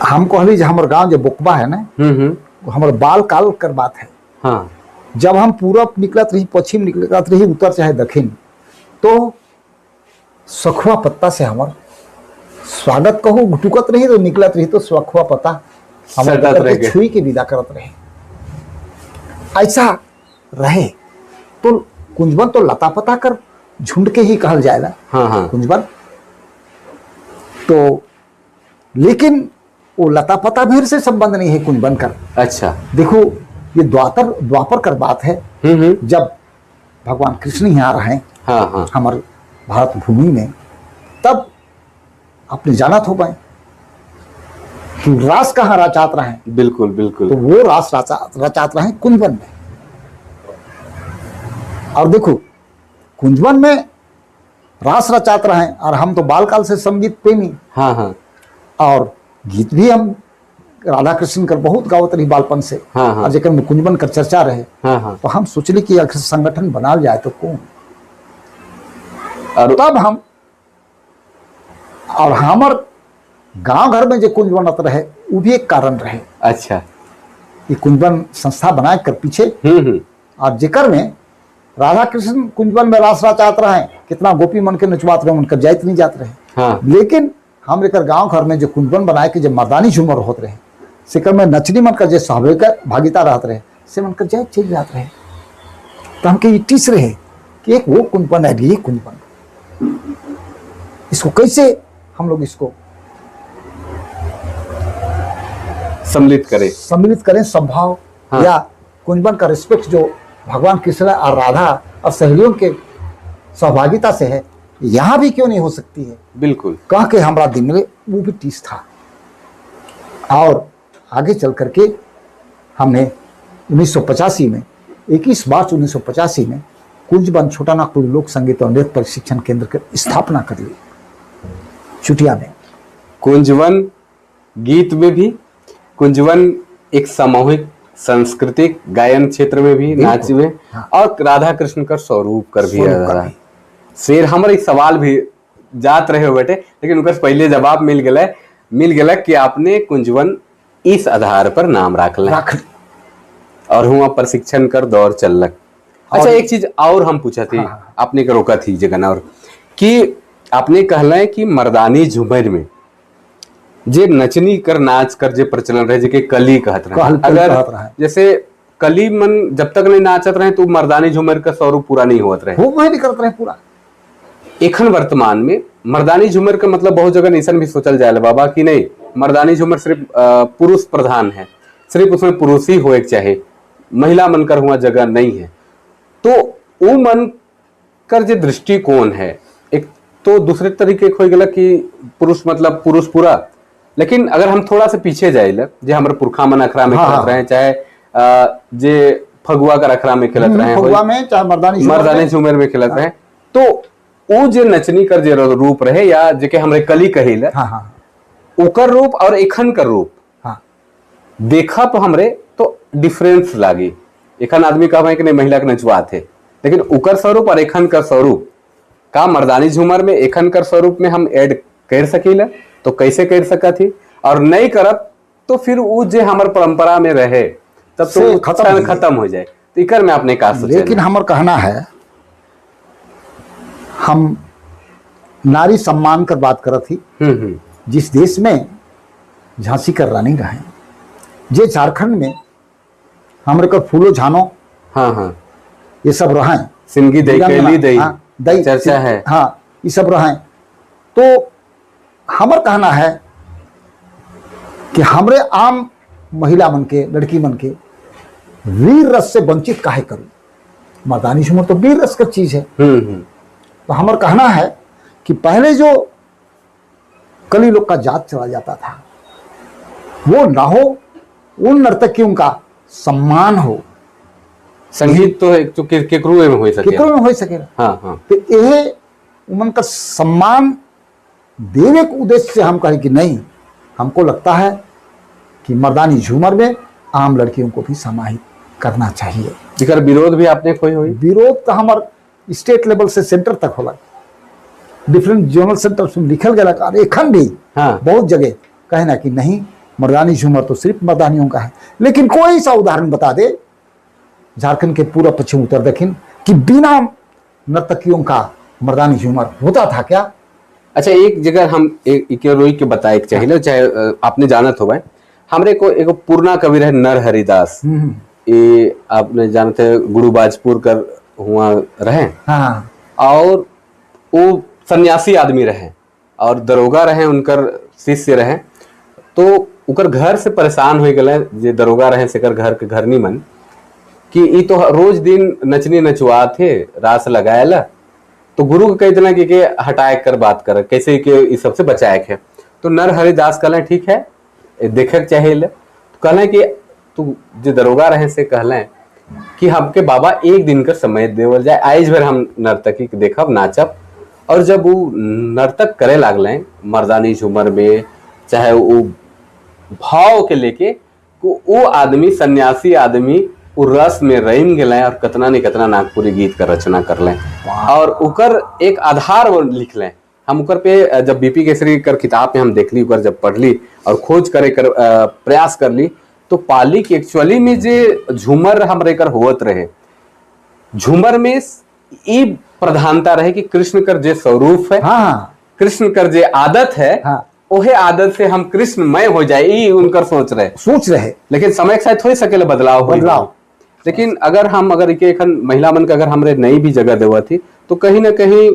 हम कहली जे हमर गांव जो बोकबा है ना, हमर बाल काल कर बात है।
हाँ।
जब हम पूरब निकलत रही, पश्चिम निकलत रही, उत्तर चाहे दक्षिण, तो सखुआ पत्ता से हमर स्वागत कहू घुटुकत रही तो निकलत रही तो सखुआ पत्ता हमर
सटत
के
रह
छुई के विदा करत रहे। ऐसा रहे तो कुंजबन तो लता पता कर झुंड के ही कहल जाएला।
हाँ हाँ।
कुंजबन तो, लेकिन वो लता पता भीड़ से संबंध नहीं है कुंजबन कर।
अच्छा।
देखो ये द्वापर कर बात है। जब भगवान कृष्ण यहाँ रहे,
हाँ हाँ,
हमारे भारत भूमि में, तब आपने जाना हो पाए कि रास कहाँ रचात रहे।
बिल्कुल बिल्कुल।
तो वो रास रचात रहे कुंजवन में। और देखो कुंजवन में रास रचात रहे और हम तो बालकाल से संगीत प्रेमी।
हाँ हाँ।
और गीत भी हम राधा कृष्ण कर बहुत गावत रही बालपन से।
हाँ, हाँ।
और जेकर में कुंजबन कर चर्चा रहे।
हाँ हाँ।
तो हम सोचली कि अगर संगठन बनाल जाए तो कौन।
और
तब हम और हमर गांव घर में जो कुंज बनत रहे वो भी एक कारण रहे।
अच्छा।
ये कुंजबन संस्था बनाए कर पीछे।
हम्म।
और जिकर में राधा कृष्ण कुंजबन में रास रचात रहे, कितना गोपी मन के नचवात रहे, उनकर जाइत नहीं जात रहे।
हाँ।
लेकिन हम एकर गांव घर में जो कुंजबन बनाए के जब मर्दानी झूमर होत रहे, सेकर में नचनी मन का जो सहभागिता भागिता रहत रहे, से मन कर जाइत चल जात रहे। तो हमके ये टीस रहे कि एक वो कुंजबन है, ये कुंजबन, इसको कैसे हम लोग इसको
सम्मिलित करें,
सम्मिलित करें, संभाव।
हाँ।
या कुंजबन का रिस्पेक्ट जो भगवान कृष्ण और राधा और सहेलियों के सहभागिता से है, यहाँ भी क्यों नहीं हो सकती है।
बिल्कुल।
कह के हमारा दिन में वो भी टीस था। और आगे चल करके हमने 1985 में 21 मार्च 1985 में कुंजबन छोटा नागपुर लोक संगीत और नृत्य प्रशिक्षण केंद्र की स्थापना कर ली चुटिया में।
कुंजवन गीत में भी, कुंजवन एक सामूहिक सांस्कृतिक गायन क्षेत्र में भी, नाच में।
हाँ।
और राधा कृष्ण का स्वरूप कर भी
स्वरूप कर
है।
भी।
शेर हमर एक सवाल भी जात रहे हो बेटे, लेकिन उनका पहले जवाब मिल गया कि आपने कुंजवन इस आधार पर नाम रख लिया
राख
और हुआ प्रशिक्षण कर दौर चलक। अच्छा, एक चीज और हम पूछा थी।
हाँ।
आपने के रोका थी जगन और कि आपने कहला कि मर्दानी झूमर में जे नचनी कर नाच कर जे प्रचलन रहे, जे कली कहत रहे,
कली
अगर
कहत रहे।
जैसे कली मन जब तक नहीं नाचत रहे तो मर्दानी झूमर का स्वरूप पूरा नहीं होत रहे।
वो वही नहीं करते रहे पूरा।
एखन वर्तमान में मर्दानी झूमर का मतलब बहुत जगह ऐसा भी सोचल जाए बाबा कि नहीं, मर्दानी झूमर सिर्फ पुरुष प्रधान है, सिर्फ उसमें पुरुष ही होए के चाहे, महिला मन कर हुआ जगह नहीं है। तो वो मन कर जो दृष्टिकोण है, एक तो दूसरे तरीके हो गया कि पुरुष मतलब पुरुष पूरा, लेकिन अगर हम थोड़ा सा पीछे जाए जे हमारे पुरखा मन अखरा में खेलत रहे, चाहे जे फगुआ कर अखरा में खेलत रहे,
फगुआ में चाहे मर्दानी झूमर
मर्दानी
में।
झूमर में खेलत रहे, तो वो जे नचनी कर जे रूप रहे या जेके हमरे कली कहिल,
हाँ हाँ
ओकर रूप और एखन कर रूप देखब हमरे तो डिफरेंस लागी। एखन आदमी कहबे कि नहीं महिला के नचवा थे, लेकिन ओकर स्वरूप और एखन कर स्वरूप का मर्दानी झूमर में एखन कर स्वरूप में हम ऐड कर सकीला तो कैसे कर सकत ही, और नहीं करब तो फिर वो जे हमर परंपरा में रहे तब तो
से
वो
खत्म हो जाए।
खत्म हो जाए। तो इकर में आपने का सोचा?
लेकिन हमर कहना है, हम नारी सम्मान कर बात करत ही,
हम्म।
जिस देश में झांसी कर रानी रहे, जे झारखंड में हमरे कर फूलो झानो
हाँ हाँ
ये सब रहे,
सिंगी दई कैली दई।
हाँ, दई
चर्चा है।
हाँ, ये सब रहे। तो हमर कहना है कि हमरे आम महिला मन के, लड़की मन के वीर रस से वंचित काहे करूं? मर्दानी झूमर तो वीर रस का चीज है।
हम्म हम्म
तो हमार कहना है कि पहले जो कली लोग का जात चला जाता था वो ना हो, उन नर्तकियों का सम्मान हो।
संगीत तो एक तो केकरो में हो सके।
केकरो में हो सकेला।
हाँ हाँ
तो यह उमन का सम्मान देवे के उद्देश्य से हम कहें कि नहीं, हमको लगता है कि मर्दानी झूमर में आम लड़कियों को भी समाहित करना चाहिए।
जेकर विरोध भी आपने कोई हुई?
विरोध तो हमार स्टेट लेवल से सेंटर तक होला, डिफरेंट जोनल सेंटर से लिखल गया और एखन भी बहुत जगह कहे ना कि नहीं, मर्दानी झूमर तो सिर्फ मर्दानियों का है। लेकिन कोई सा उदाहरण बता दे झारखंड के पूरा पश्चिम उत्तर दक्षिण कि बिना नर्तकियों का मर्दानी झूमर होता था क्या?
अच्छा, एक जगह हम एक रोई के बताए के चाहिए, चाहे आपने जानत हो भाई, हमरे को एगो पुरना कवि रहे नर हरिदास, ये आपने जानते हैं, गुरु बाजपुर कर हुआ रहे। और वो सन्यासी आदमी रहे और दरोगा रहे, उनकर शिष्य रहे। तो उकर घर से परेशान हो गए जे दरोगा रहे सेकर घर के घर नहीं मन कि ई तो रोज दिन नचनी नचवा थे रास लगाएला। तो गुरु के कह देना कि हटाए कर बात कर कैसे के इस सबसे बचाए के। तो नर हरिदास कहले ठीक है, देखे के चाहे ले। तो कहले कि तू जे दरोगा रहे से कहले कि हमके बाबा एक दिन का समय देवल जाए, आइज भर हम नर्तकी के देखब नाचब और जब वो नर्तक करे लागले मर्दानी झूमर में, चाहे वो भाव के लेके, वो आदमी सन्यासी आदमी वो रस में रम गए और कतना ने कतना नागपुरी गीत का रचना कर लें और उकर एक आधार वो लिख लें। हम उकर पे जब बीपी केसरी कर किताब में हम देख ली, उकर जब पढ़ ली और खोज करे कर प्रयास कर ली, तो पाली के एक्चुअली में जे झूमर हमरे कर होत रहे, झूमर में ई प्रधानता रहे कि कृष्ण कर जे स्वरूप है,
हाँ,
कृष्ण कर जे आदत है,
हाँ,
ओहे आदत से हम कृष्णमय हो जाए, ई उनकर सोच रहे,
सोच रहे।
लेकिन समय के साथ हो सकेला बदलाव होई।
बदलाव।
लेकिन अगर हम अगर के एखन महिला मन के अगर हमरे नई भी जगह देवा थी तो कहीं ना कहीं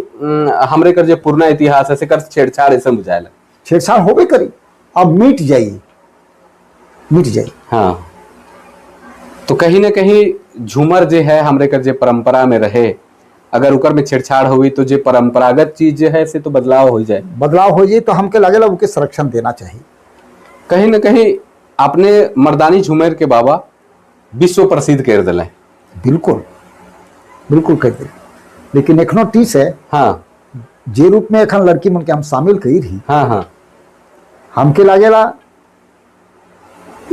हमरे कर जो पुराना इतिहास है से कर छेड़छाड़ ऐसे बुझाएला।
छेड़छाड़ होबे करी, अब मिट जाई, मिट जाई।
हाँ, तो कहीं ना कहीं झूमर जे है हमरे कर जे परंपरा में रहे, अगर उकर में छेड़छाड़ हुई तो जे परंपरागत चीज जे है से तो बदलाव हो जाए,
बदलाव हो जाए। तो हमके लगेला उनके संरक्षण देना चाहिए।
कहीं ना कहीं आपने मर्दानी झूमर के बाबा विश्व प्रसिद्ध कर दिले।
बिल्कुल बिल्कुल कर दे, लेकिन एखनो टीस है।
हाँ,
जे रूप में एखन लड़की मन के हम शामिल करी रही,
हाँ हाँ,
हमके लागेला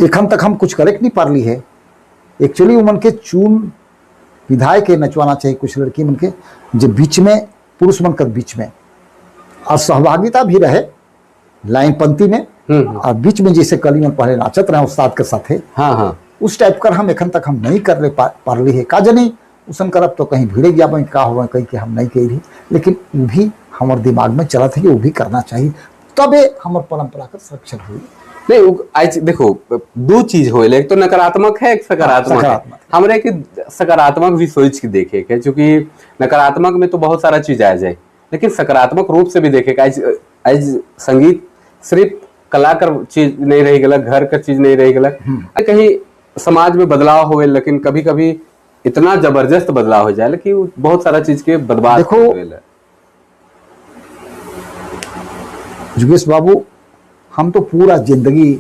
एखन तक हम कुछ करे नहीं पारली है। एक्चुअली उमन के चून विधायक के नचवाना चाहिए कुछ लड़की मन के, जो बीच में पुरुष मन के बीच में और सहभागिता भी रहे लाइन पंक्ति में, और बीच में जैसे कली मन पहले नाचत रहे उस्ताद के साथे,
हाँ हाँ,
उस टाइप कर हम एखन तक हम नहीं कर ले पारली है। का जनी उसन करब तो कहीं भिड़े गया का हो कहीं कि हम नहीं कही रही, लेकिन वो भी हमारे दिमाग में चलत है कि वो भी करना चाहिए, तबे हमार परंपरा का संरक्षण हुई।
नहीं आज देखो दो चीज हो, एक तो नकारात्मक है, एक सकारात्मक है। हमरे के सकारात्मक भी सोच के देखे के, चूंकि नकारात्मक में तो बहुत सारा चीज आ जाए, लेकिन सकारात्मक रूप से भी देखे। आज आज संगीत सिर्फ कला कर चीज नहीं रही गलक, घर का चीज नहीं रही गलक, कहीं समाज में बदलाव हुए, लेकिन कभी कभी इतना जबरदस्त बदलाव हो जाए कि बहुत सारा चीज के बर्बाद।
देखो जुगेश बाबू, हम तो पूरा जिंदगी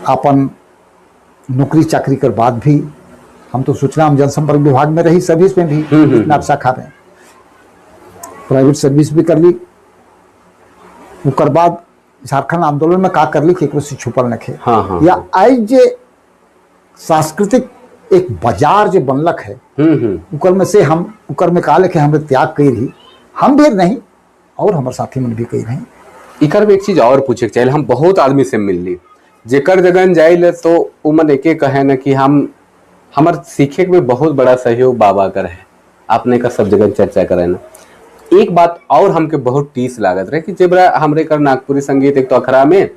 अपन नौकरी चाकरी कर बाद भी हम तो सूचना एवं जनसंपर्क विभाग में रही, सर्विस में भी, शाखा में प्राइवेट सर्विस भी कर ली। उकर बाद झारखंड आंदोलन में का कर ली केकरो से छुपल नखे।
हाँ हाँ,
या आज जे सांस्कृतिक एक बाजार जो बनलक है, उकर में से हम उकर में का लेके हमरे त्याग कई रही, हम भी नहीं और हमारे साथी मन भी कई रहे।
इकर में एक चीज और पूछे चाहिए, हम बहुत आदमी से मिलली जेकर जगन जाइल तो उमन एके कहे न कि हम हमार सीखे में बहुत बड़ा सहयोग बाबा कर है, आपने का सब जगह चर्चा करे ना। एक बात और हमके बहुत टीस लागत रहे कि जेबरा हमरे कर नागपुरी संगीत एक तो अखरा में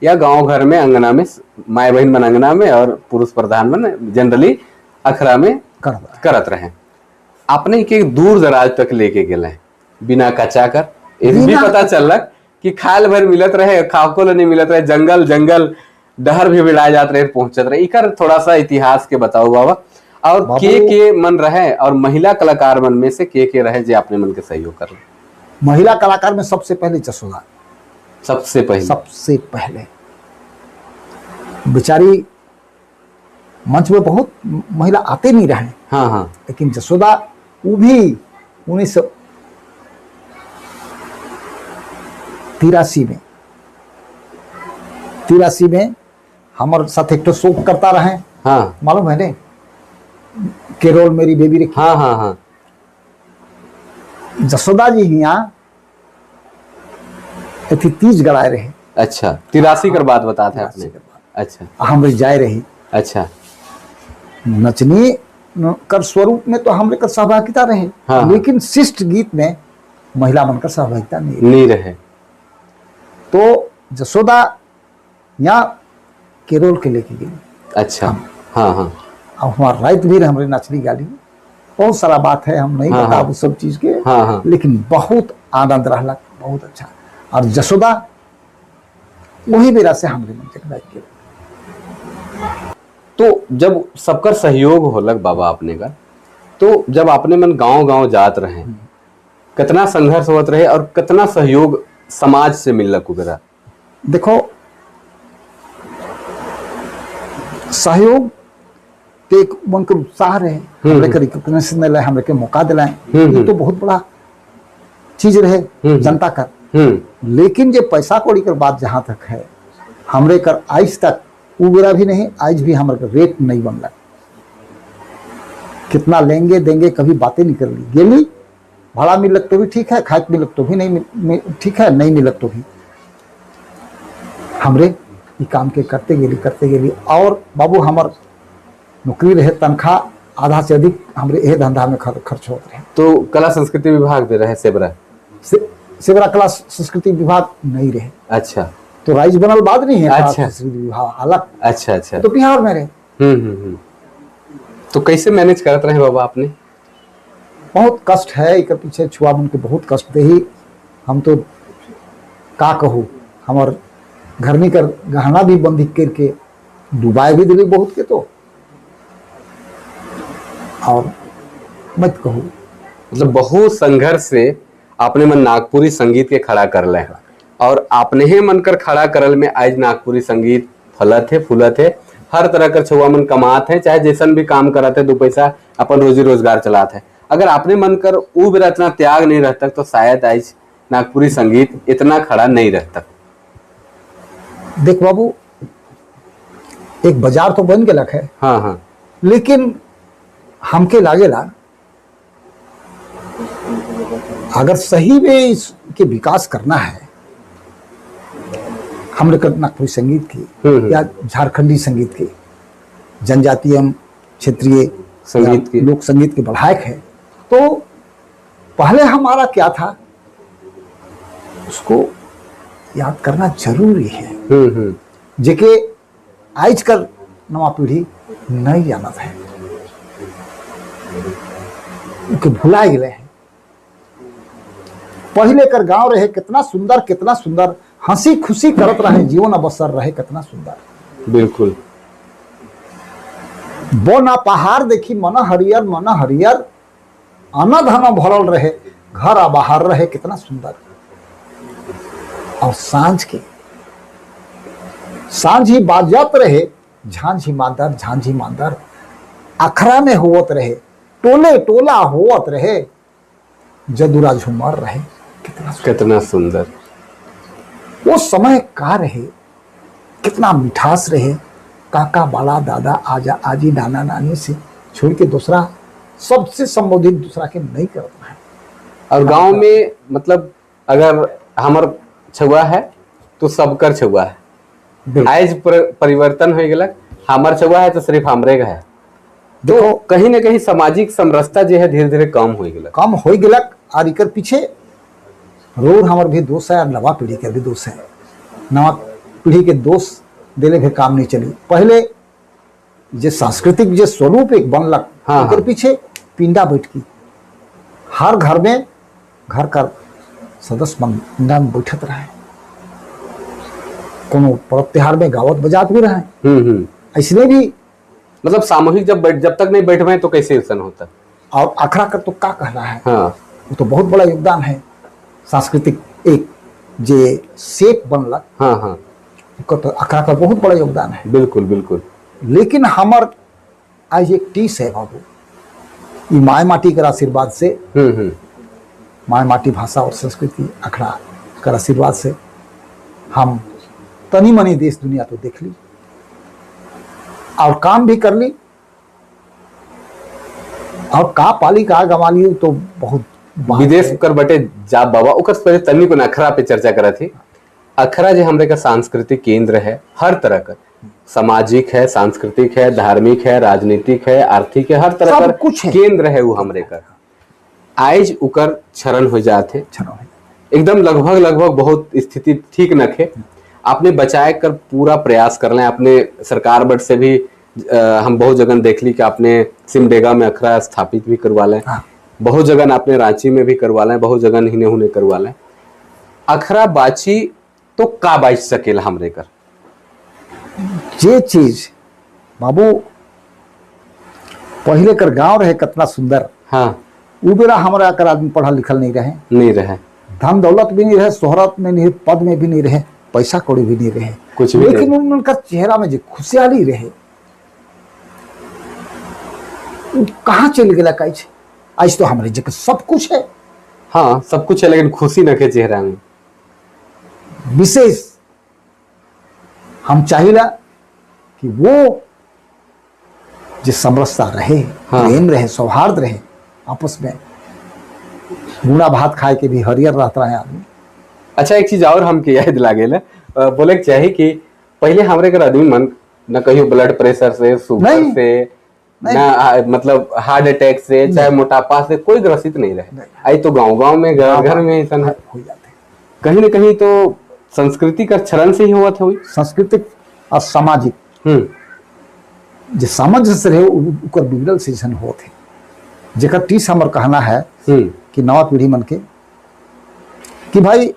या गांव घर में अंगना में माए बहन मन अंगना में और पुरुष प्रधान मन जनरली अखरा में करत रहे, आपने के दूर दराज तक लेके गेले बिना कचा कर, ये भी पता चलक कि खाल भर मिलत रहे, खाको नहीं मिलत रहे, जंगल जंगल डहर भी बिड़ाए जात रहे, पहुंचत रहे। इकर थोड़ा सा इतिहास के बताओ बाबा, और के मन रहे और महिला कलाकार मन में से के रहे जे अपने मन के सहयोग कर।
महिला कलाकार में सबसे पहले जसोदा,
सबसे पहले,
सबसे पहले बेचारी मंच में बहुत महिला आते नहीं रहे।
हाँ हाँ,
लेकिन जसोदा वो भी 1983 में हमारे साथ एक तो शोक करता रहे।
हाँ,
मालूम है ने केरोल मेरी बेबी रखी।
हाँ हाँ हाँ,
जसोदा जी यहाँ तीज गड़ाए रहे।
अच्छा, 83 कर बात बताते हैं आपने। अच्छा,
हम जाए रही।
अच्छा,
नचनी कर स्वरूप में तो हमरे कर सहभागिता रहे।
हाँ,
लेकिन शिष्ट गीत में महिला मन कर सहभागिता
नहीं रहे।
तो जसोदा यहाँ केरोल के लेके गई।
अच्छा, हाँ हाँ,
अब हमारा रात भी हमरे नचनी गाली, बहुत सारा बात है, हम नहीं
हाँ,
बता
हाँ,
सब चीज के।
हाँ, हाँ,
लेकिन बहुत आनंद रहला, बहुत अच्छा। और जसोदा वही बेरा से हमरे मन के रात के।
तो जब सबकर सहयोग होलक बाबा आपने का, तो जब आपने मन गांव गांव जात रहे, कितना संघर्ष होत रहे और कितना सहयोग समाज से मिलक वगैरह?
देखो, सहयोग तो एक मन के उत्साह रहे, हमरे के रिकॉग्निशन दिलाए, हमरे के मौका दिलाए, ये तो बहुत बड़ा चीज रहे जनता कर। लेकिन जे पैसा कौड़ी कर बात जहाँ तक है, हमरे कर आज तक उ बेरा भी नहीं, आज भी हमरे कर रेट नहीं बनला। कितना लेंगे देंगे कभी बातें नहीं कर ली। गेली भाड़ा मिलक तो भी ठीक है, खाए मिलक तो भी नहीं ठीक है, नहीं मिलक तो भी हमरे ई काम के करते गेली करते गेली। और बाबू हमर नौकरी रहे, तनख्वाह आधा से अधिक हमरे यह धंधा में खर्च होत रहे।
तो कला संस्कृति विभाग में रहे सेबरा?
सेबरा कला संस्कृति विभाग नहीं रहे।
अच्छा।
तो राइज बनल बाद नहीं है।
अच्छा।
संस्कृति विभाग अलग।
अच्छा अच्छा।
तो बिहार में रहे।
हम्म हम्म हम्म। तो कैसे मैनेज करत रहे बाबा आपने?
बहुत कष्ट है एक पीछे, छुआ मन के बहुत कष्ट दे। हम तो का कहूँ, हमार घरनी कर गहना भी बंदी करके डुबाए भी दिली बहुत के तो, और मत कहूँ।
मतलब बहुत संघर्ष से आपने मन नागपुरी संगीत के खड़ा कर ले और आपने ही मन कर खड़ा करल में आज नागपुरी संगीत फलत है, फूलत है। हर तरह कर छुआ मन कमात है, चाहे जैसन भी काम करत है, दो पैसा अपन रोजी रोजगार चलात है। अगर आपने मन कर ऊ बेरा इतना त्याग नहीं रहता तो शायद आज नागपुरी संगीत इतना खड़ा नहीं रहता।
देख बाबू, एक बाजार तो बन गया है।
हाँ हाँ।
लेकिन हमके लागेला अगर सही में इसके विकास करना है हमरे नागपुरी संगीत की या झारखंडी संगीत की, जनजातीय क्षेत्रीय
संगीत की,
लोक संगीत के बढ़ायक है, तो पहले हमारा क्या था उसको याद करना जरूरी है। जेके आज कर नवा पीढ़ी नहीं जानत है, उनके भुला गए हैं। पहले कर गांव रहे कितना सुंदर, कितना सुंदर, हंसी खुशी करत रहे, जीवन अवसर रहे कितना सुंदर।
बिल्कुल।
बोना पहाड़ देखी मन हरियर, मन हरियर, अन धन भरल रहे, घर आ बाहर रहे कितना सुंदर। और सांझ के सांझ ही बाजत रहे झांझी मांदर, झांझी मांदर, अखरा में होवत रहे, टोले टोला होवत रहे, जदुरा झुमर रहे कितना सुंदर।
कितना सुंदर
वो समय का रहे, कितना मिठास रहे। काका बाला दादा आजा आजी नाना नानी से छोड़ के दूसरा सबसे संबोधित दूसरा के नहीं करता है।
और गांव में मतलब अगर हमर छुआ है तो सबकर छुआ है। आज परिवर्तन हो गया, हमर छुआ है तो सिर्फ हमरे का है। तो कहीं ना कहीं सामाजिक समरसता जो है धीरे धीरे कम हो गया,
कम हो गया। और इकर पीछे रोड हमार भी दोष है और नवा पीढ़ी के भी दोष है। नवा पीढ़ी के दोष देले भी काम नहीं चली। पहले जे सांस्कृतिक जे स्वरूप एक बनलक,
हाँ,
ओकर पीछे पिंडा बैठकी, हर घर में घर का सदस्य पिंडा में बैठत रहे, कोनो पर्व त्योहार में गावत बजात भी रहे। इसलिए भी
मतलब सामूहिक जब तक नहीं बैठ तो कैसे ऐसा होता।
और अखड़ा कर तो का कहना है।
हाँ।
वो तो बहुत बड़ा योगदान है सांस्कृतिक एक जे सेप बनलक।
हाँ हाँ।
तो अखड़ा का बहुत बड़ा योगदान है।
बिल्कुल बिल्कुल।
लेकिन हमार आज एक टीस है बाबू, ये my माटी कर आशीर्वाद से, my माटी भाषा और संस्कृति अखड़ा कर आशीर्वाद से हम तनी मनी देश दुनिया तो देख ली और काम भी कर ली, और का पाली का गंवा ली तो बहुत
विदेश कर बटे जा बाबा। ओकर पहले तनी को अखरा पे चर्चा करा थी। अखरा जो हमरे का सांस्कृतिक केंद्र है, हर तरह का सामाजिक है, सांस्कृतिक है, धार्मिक है, राजनीतिक है, आर्थिक है, हर तरह का
कुछ है।
केंद्र है वो हमरे का। आज उकर क्षरण हो जाते, एकदम लगभग लगभग बहुत स्थिति ठीक न खे। आपने बचाए कर पूरा प्रयास कर लें। आपने सरकार बट से भी हम बहुत जगह देख ली कि आपने सिमडेगा में अखरा स्थापित भी करवा लें।
हाँ।
बहुत जगह आपने रांची में भी करवा लें, बहुत जगह हिने हुने करवा लें। अखरा बाची तो का बाच सकेला हमरे कर?
जे चीज बाबू पहले कर गांव रहे कितना सुंदर।
हाँ।
उ बेरा हमारा कर आदमी पढ़ल लिखल नहीं रहे,
नहीं रहे,
धन दौलत भी नहीं रहे, शोहरत में नहीं, पद में भी नहीं रहे, पैसा कौड़ी भी नहीं रहे,
कुछ भी।
लेकिन उनका चेहरा में जो खुशहाली रहे कहाँ चल गया? आज आज तो हमारे जगह सब कुछ है।
हाँ, सब कुछ है लेकिन खुशी न के चेहरा में।
विशेष हम चाहिला कि वो जो समरसता रहे,
हाँ।
प्रेम रहे, सौहार्द रहे आपस में। गुड़ा भात खाए के भी हरियर रहता है आदमी।
अच्छा, एक चीज और हमके याद लागेल, बोले के चाही कि पहले हमरे कर आदमी मन न कहियो ब्लड प्रेशर से, शुगर
नहीं।
से
नहीं।
ना मतलब हार्ट अटैक से, चाहे मोटापा से कोई ग्रसित नहीं रहे।
नहीं।
आई तो गांव गांव में, घर घर में ऐसा है।
हो जाते हैं।
कहीं न कहीं तो संस्कृति का क्षरण से ही हुआ था वही।
सांस्कृतिक और सामाजिक जो सामंजस्य रहे, ओकर बिगड़ल सीजन होत है, जेकर टीस हमर कहना है कि नवा पीढ़ी मन के कि भाई,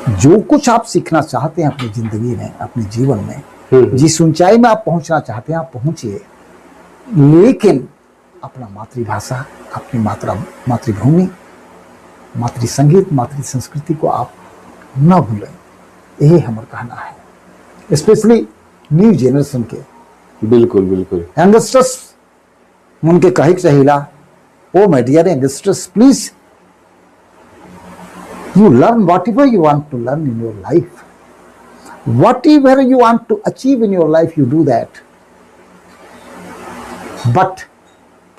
जो कुछ आप सीखना चाहते हैं अपनी जिंदगी में, अपने जीवन में, जिस ऊंचाई में आप पहुंचना चाहते हैं, आप पहुंचिए, लेकिन अपना मातृभाषा, अपनी मातृभूमि, मातृ संगीत, मातृ संस्कृति को आप न भूलें। यही हमारा कहना है, स्पेशली न्यू जनरेशन के।
बिल्कुल बिल्कुल
यंगस्टर्स उनके कहे के चाहिला, "Oh my dear youngsters, please, you learn whatever you want to learn in your life, whatever you want to achieve in your life, you do that, but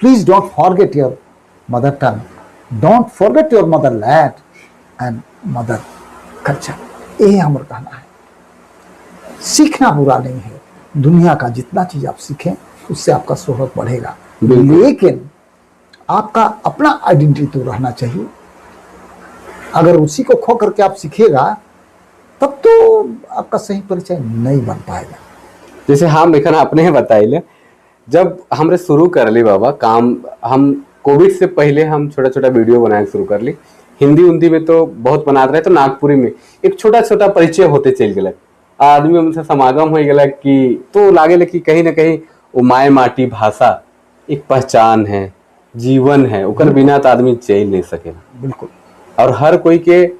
please don't forget your mother tongue, don't forget your motherland and mother culture." यही हमारा कहना है। सीखना बुरा नहीं है। दुनिया का जितना चीज आप सीखें, उससे आपका शोहरत बढ़ेगा, लेकिन आपका अपना आइडेंटिटी तो रहना चाहिए। अगर उसी को खो करके आप सीखेगा, तब तो आपका सही परिचय नहीं बन पाएगा।
जैसे हम एखन अपने ही बताइले, जब हमरे शुरू कर ली बाबा काम, हम कोविड से पहले हम छोटा छोटा वीडियो बनाए शुरू कर ली। हिंदी उन्दी में तो बहुत बनाते रहे, तो नागपुरी में एक छोटा छोटा परिचय होते चल गया, आदमी उनसे समागम हो गया कि तो लागे कि कहीं ना कहीं वो माए माटी भाषा एक पहचान है, जीवन है। ओकर बिना तो आदमी चल नहीं सकेला। और हर कोई के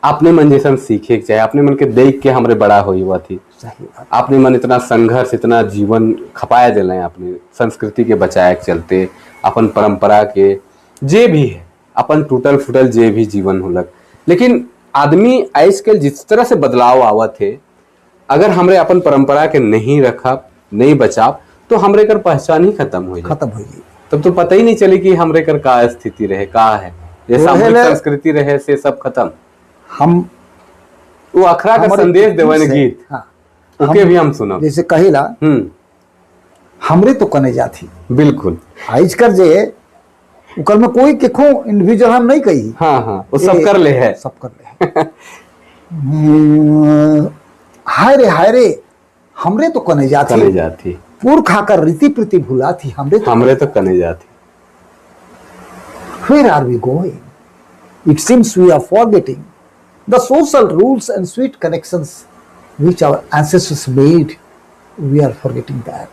अपने मन जैसन सीखे के चाहे, अपने मन के देख के हमरे बड़ा होई हुआ थी।
सही बात।
आपने मन इतना संघर्ष, इतना जीवन खपाया दिल है अपने संस्कृति के बचाए के चलते, अपन परंपरा के जे भी है, अपन टूटल फूटल जे भी जीवन होलक, लेकिन आदमी आजकल जिस तरह से बदलाव आवत है, अगर हमरे अपन परंपरा के नहीं रखा, नहीं बचाव, तो हमरे कर पहचान ही खत्म हो जाए।
खत्म हो गई।
तब तो पता ही नहीं चली कि हमरे कर का स्थिति रहे, का है, जैसे सामूहिक संस्कृति रहे, से सब खत्म।
हम
वो अखरा का
हमारे
संदेश देवन
से-
गीत,
हाँ।
ओके भी हम सुनब।
जैसे कहिला, हमरे तो कने जाती। आइज कर जे ओकर में कोई केखो इंडिविजुअल हम नहीं कही।
हाँ हाँ वो सब कर ले है।
सब कर ले है। हाय रे, हाय रे, हमरे तो कने जाती।
कने जाती।
पुरखा कर रीति प्रीति भुला थी, हमरे तो
हमरे तो कने जाती।
Where are we going? It seems we are forgetting the social rules and sweet connections which our ancestors made. We are forgetting that.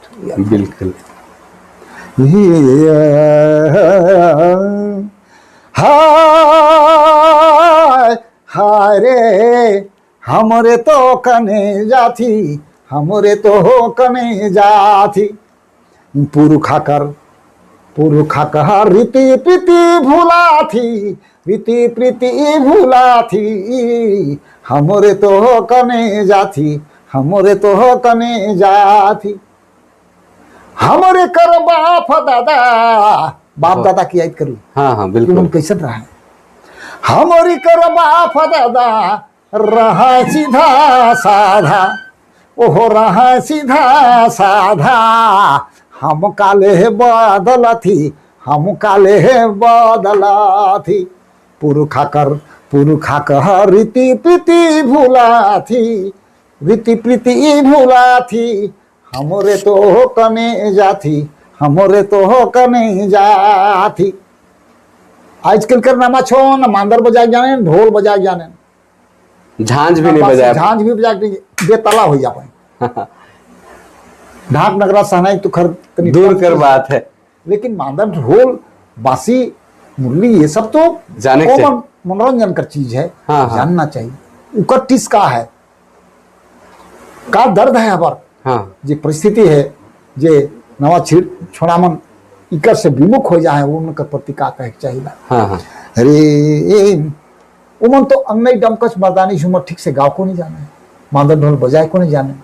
We are हाय हाय रे, हमरे तो कने जाती, हमरे तो कने जाती। पुरखा कर रीति प्रीति भूला थी, रीति प्रीति भूला थी, हमरे तो कने जाती, हमरे तो कने जाती। हमरे कर बाप दादा, बाप दादा की याद करू
हाँ हाँ
कि
बिल्कुल
उन कैसन रहा है। हमरी कर बाप दादा रहा सीधा साधा, ओहो रहा सीधा साधा, हम काले बदल थी, हम काले बदला थी। पुरखा कर रीति प्रीति भूला थी, रीति प्रीति भूला थी, हमरे तो कने जाथी, हमरे तो कने जाथी। आजकल कर नमा छो न मांदर बजाए जाने, न ढोल बजाए जाने।
झांझ भी नहीं बजाए।
झांझ भी बजा के बेतला हो जाए। ढाक नगरा सहनाई तो खर तनी
दूर कर बात है।
लेकिन मांदर, ढोल, बांसी, मुरली, ये सब तो
जाने के
कॉमन मनोरंजन का चीज है।
हाँ, हाँ।
जानना चाहिए उकर टिस का है, का दर्द है हमार। जे परिस्थिति है, जे नवा छिड़ छोड़ामन इकर से विमुख हो जाए उनकर प्रति का कहे के चाहिए।
हाँ हाँ
अरे उमन तो अंगनई डमकच मर्दानी झूमर ठीक से गाँव को नहीं जाने, मांदर ढोल बजाए को नहीं जाने,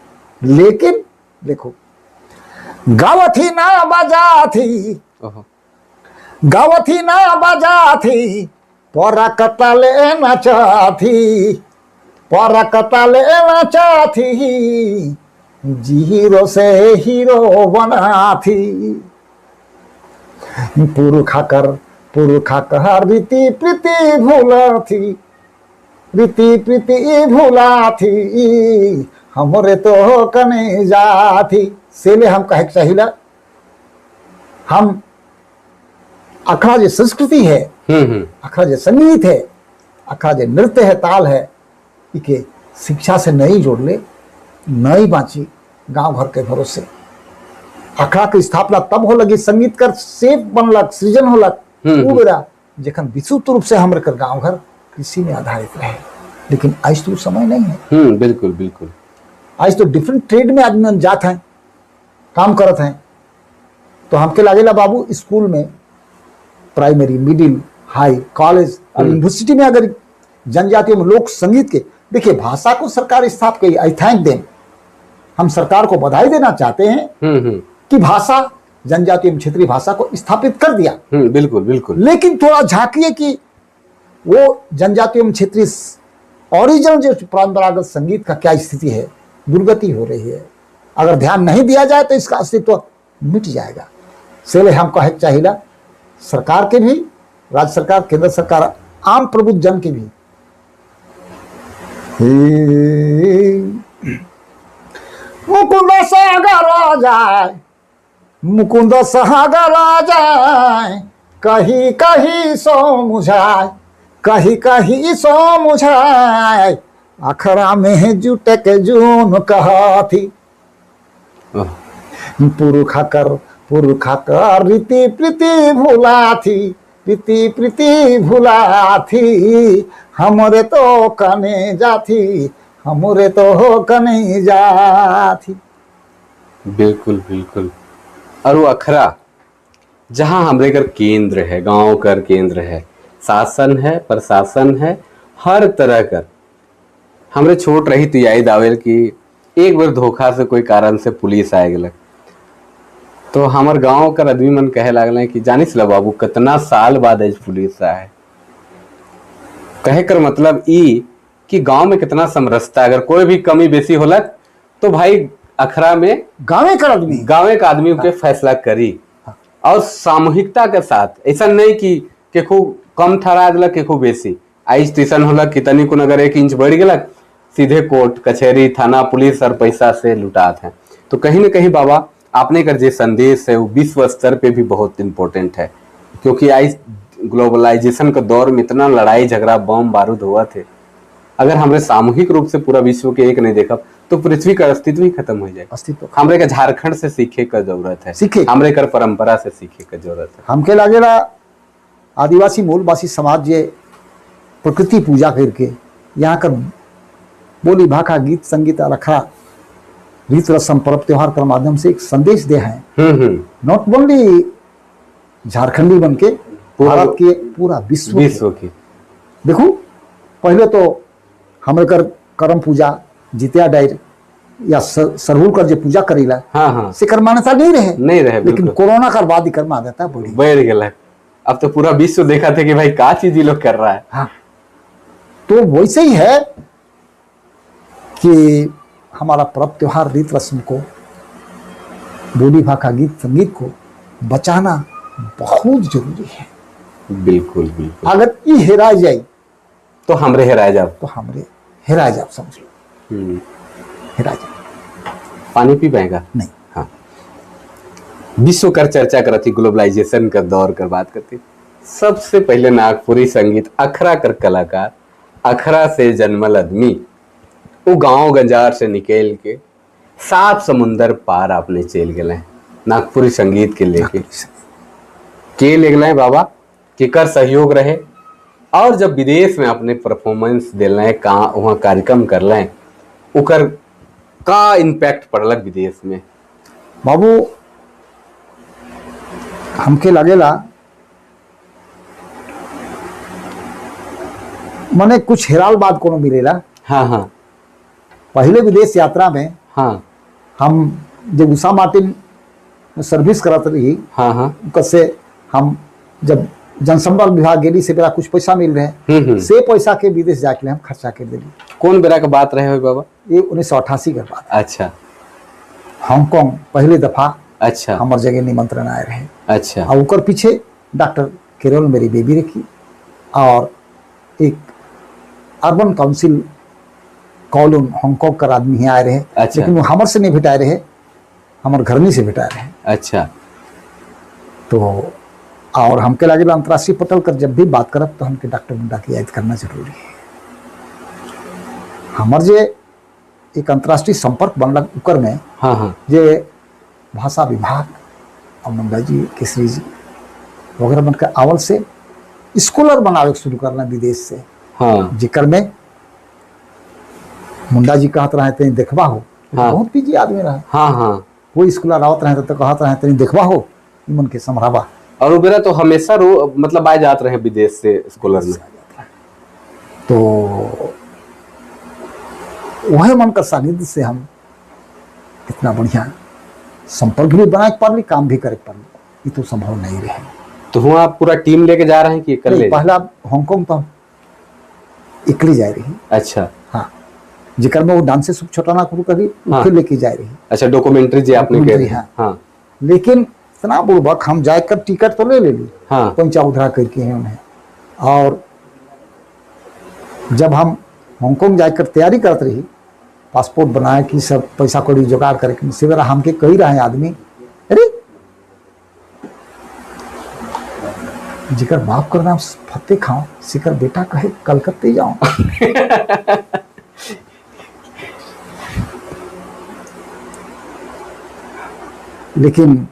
लेकिन देखो गावथी ना बजाथी,
ओहो
गावथी ना बजाथी, पर कतले नचाथी, पर कतले नचाथी, जीरो से हीरो बनाथी। पुरखा कर पुरखा कर रीति प्रीति भूलाथी, रीति प्रीति भूलाथी, हमरे तो कने जाथी। सेले हम कहे के चाहिला, हम अखड़ा जो संस्कृति है, अखड़ा जो संगीत है, अखड़ा जो नृत्य है, ताल है, इके शिक्षा से नहीं जोड़ ले नहीं बाँची गांव घर के भरोसे। अखड़ा के स्थापना तब हो लगी, संगीत कर सेफ बनलक, सृजन होलक उ बेरा जखन विशुद्ध रूप से हमर कर गांव घर कृषि में आधारित रहे। लेकिन आज तो समय नहीं है।
बिल्कुल बिल्कुल।
आज तो डिफरेंट ट्रेड में आदमी जात हैं, काम करत हैं। तो हमके लागेला बाबू स्कूल में प्राइमरी, मिडिल, हाई, कॉलेज और यूनिवर्सिटी में अगर जनजातियों में लोक संगीत के, देखिए भाषा को सरकार स्थापित की, I thank them, हम सरकार को बधाई देना चाहते हैं कि भाषा जनजातीय एवं क्षेत्रीय भाषा को स्थापित कर दिया।
बिल्कुल बिल्कुल।
लेकिन थोड़ा झांकिए कि वो जनजातीय एवं क्षेत्रीय ओरिजिनल जो परंपरागत संगीत का क्या स्थिति है, दुर्गति हो रही है। अगर ध्यान नहीं दिया जाए तो इसका अस्तित्व मिट जाएगा। से हम कहे चाहिए सरकार के भी, राज्य सरकार, केंद्र सरकार, आम प्रबुद्ध जन के भी, हे मुकुंद सागर जाए, मुकुंद सागर जाए, कही कही सो मुझाए, कही कही सो मुझाए, अखरा में जुटे के जून कहथी। पुरखा कर पुरखा कर रीति प्रीति भुलाथी, रीति प्रीति भुलाथी, हमरे तो कने जाथी, हमरे तो कने जाथी।
बिल्कुल बिल्कुल। और वो अखरा जहाँ हमरे कर केंद्र है, गांव कर केंद्र है, शासन है, प्रशासन है, हर तरह कर। हमरे छोट रही तो याद आवेल कि एक बार धोखा से कोई कारण से पुलिस आए गलक तो हमर गांव कर आदमी मन कहे लागल कि जानिस ल बाबू कितना साल बाद आज पुलिस आए। कहे कर मतलब ई कि गांव में कितना समरसता, अगर कोई भी कमी बेसी होलक तो भाई अखरा में
गाँवे कर आदमी,
गाँवे का आदमी के फैसला करी और सामूहिकता के साथ। ऐसा नहीं कि केकू कम ठहरा दिलक केकू बेसी। आई स्टेशन होलक कि तनी कुन अगर 1 इंच बढ़ गेलक सीधे कोर्ट कचहरी थाना पुलिस और पैसा से लुटात हैं। तो कहीं ना कहीं बाबा आपने कर जो संदेश है वो विश्व स्तर पे भी बहुत इम्पोर्टेंट है, क्योंकि आई ग्लोबलाइजेशन के दौर में इतना लड़ाई झगड़ा बम बारूद हुआ थे, अगर हमरे सामूहिक रूप से पूरा विश्व के एक नहीं देखब तो पृथ्वी का अस्तित्व ही खत्म हो जाए।
अस्तित्व।
हमरे के झारखंड से सीखे का जरूरत है,
सीखे।
हमरे कर परंपरा से सीखे का जरूरत है।
हमके लागेला आदिवासी मूलवासी समाज ये प्रकृति पूजा करके यहाँ कर बोली भाखा गीत संगीत और अखड़ा रीत रस्म पर्व त्योहार के माध्यम से एक संदेश दे हैं, not only Jharkhandi बन के भारत के पूरा विश्व के।
विश्व की।
देखो पहले तो हमरे कर करम पूजा जितिया डायर या सरहुल कर जो पूजा करीला
हाँ हाँ
से कर मान्यता नहीं रहे,
नहीं रहे,
लेकिन
बिल्कुल।
कोरोना कर बाद ही मान्यता बढ़ी,
बढ़ गया। अब तो पूरा विश्व देखा था कि भाई का चीज ये लोग कर रहा है।
हाँ, तो वैसे ही है कि हमारा पर्व त्योहार रीत रस्म को, बोली भाखा गीत संगीत को बचाना बहुत जरूरी है।
बिल्कुल बिल्कुल।
अगर ई हेरा जाए
तो हमरे हेराए जाओ,
तो हमरे हेरा जाओ, समझ लो हेरा जाओ।
पानी पी पाएगा
नहीं।
हाँ, विश्व कर चर्चा करती, ग्लोबलाइजेशन का दौर कर बात करती। सबसे पहले नागपुरी संगीत अखरा कर कलाकार, अखरा से जन्मल आदमी, वो गांव गंजार से निकल के 7 समुंदर पार आपने चल गए हैं नागपुरी संगीत के लेके। के ले गए बाबा केकर सहयोग रहे, और जब विदेश में अपने परफॉर्मेंस दिल का वहाँ कार्यक्रम कर लें उकर का इम्पैक्ट पड़लक विदेश में?
बाबू हमके लगेला मने कुछ हेराल बात कोनो मिलेला।
हाँ हाँ।
पहले विदेश यात्रा में
हाँ
हम जब उषा मार्टिन में सर्विस करत रही,
हाँ हाँ,
ओकर से हम जब जनसंपर्क विभाग गेली से बेरा कुछ पैसा मिल रहे, से पैसा के विदेश जाके लिए हम खर्चा कर दिली।
कौन बेरा के बात रहे हो बाबा?
ये 1988 के बात।
अच्छा।
हांगकांग पहले दफा
अच्छा
हमार जगह निमंत्रण आए रहे।
अच्छा।
और ओकर पीछे डॉक्टर केरल मेरी बेबी रखी और एक अर्बन काउंसिल कॉलोन हांगकांग कर आदमी ही आए रहे।
अच्छा।
लेकिन वो हमर से नहीं भेटाए रहे, हमर घरनी से भेटाए रहे।
अच्छा।
तो और हमके लागे अंतर्राष्ट्रीय पटल कर जब भी बात करब तो हमके डॉक्टर मुंडा की याद करना जरूरी है। हमर जे एक अंतर्राष्ट्रीय संपर्क बनलक ओकर में
हाँ हाँ,
जे भाषा विभाग और मुंडा जी केसरी जी वगैरह बनकर आवल से स्कॉलर बनावे के शुरू करना विदेश से।
हाँ
जिकर में मुंडा जी कहत रहे तनी देखबा हो।
हाँ।
बहुत बिजी आदमी रहे।
हाँ हाँ,
कोई स्कॉलर आवत रहे तो कहत रहे तनी देखबा हो, मन के संभरावा।
और वो बेरा तो हमेशा रो मतलब आए जात रहे विदेश से स्कॉलर में।
तो वह मन का सानिध्य से हम इतना बढ़िया संपर्क भी बनाए पारली, काम भी करे पारली, ये तो संभव नहीं रहे।
तो हुआ आप पूरा टीम लेके जा रहे हैं कि कल ले?
पहला हांगकांग तो इकली जा रही।
अच्छा।
हाँ, जिकर में वो डांसे सब छोटा ना करू कभी
हाँ।
फिर लेके जा रही।
अच्छा, डॉक्यूमेंट्री जी आपने
डॉक्यूमेंट्री,
कह
हाँ।
हाँ।
लेकिन इतना बुड़बक हम जाकर टिकट तो ले लेली।
हाँ।
पंचा उधरा करके हैं उन्हें। और जब हम हांगकांग जाकर तैयारी करते रही, पासपोर्ट बनाए कि सब पैसा कौड़ी जुगाड़ करे, सेवेरा हमके कही रहे हैं आदमी, अरे जिकर बाप कर नाम फतेह खाओ, सिकर बेटा कहे कलकत्ते जाओ। लेकिन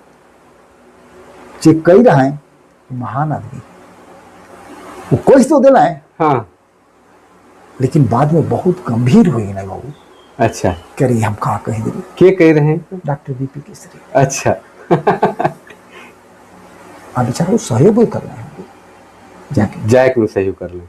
जे कही रहा है महान आदमी, वो कोई तो दिला है।
हाँ।
लेकिन बाद में बहुत गंभीर हुई ना बाबू।
अच्छा।
करी हम कहाँ कही दिली।
के कह रहे हैं?
Doctor BP Kesari.
अच्छा।
आ बेचारा वो सहयोग भी कर रहे हैं जाके।
जाके में सहयोग कर लें।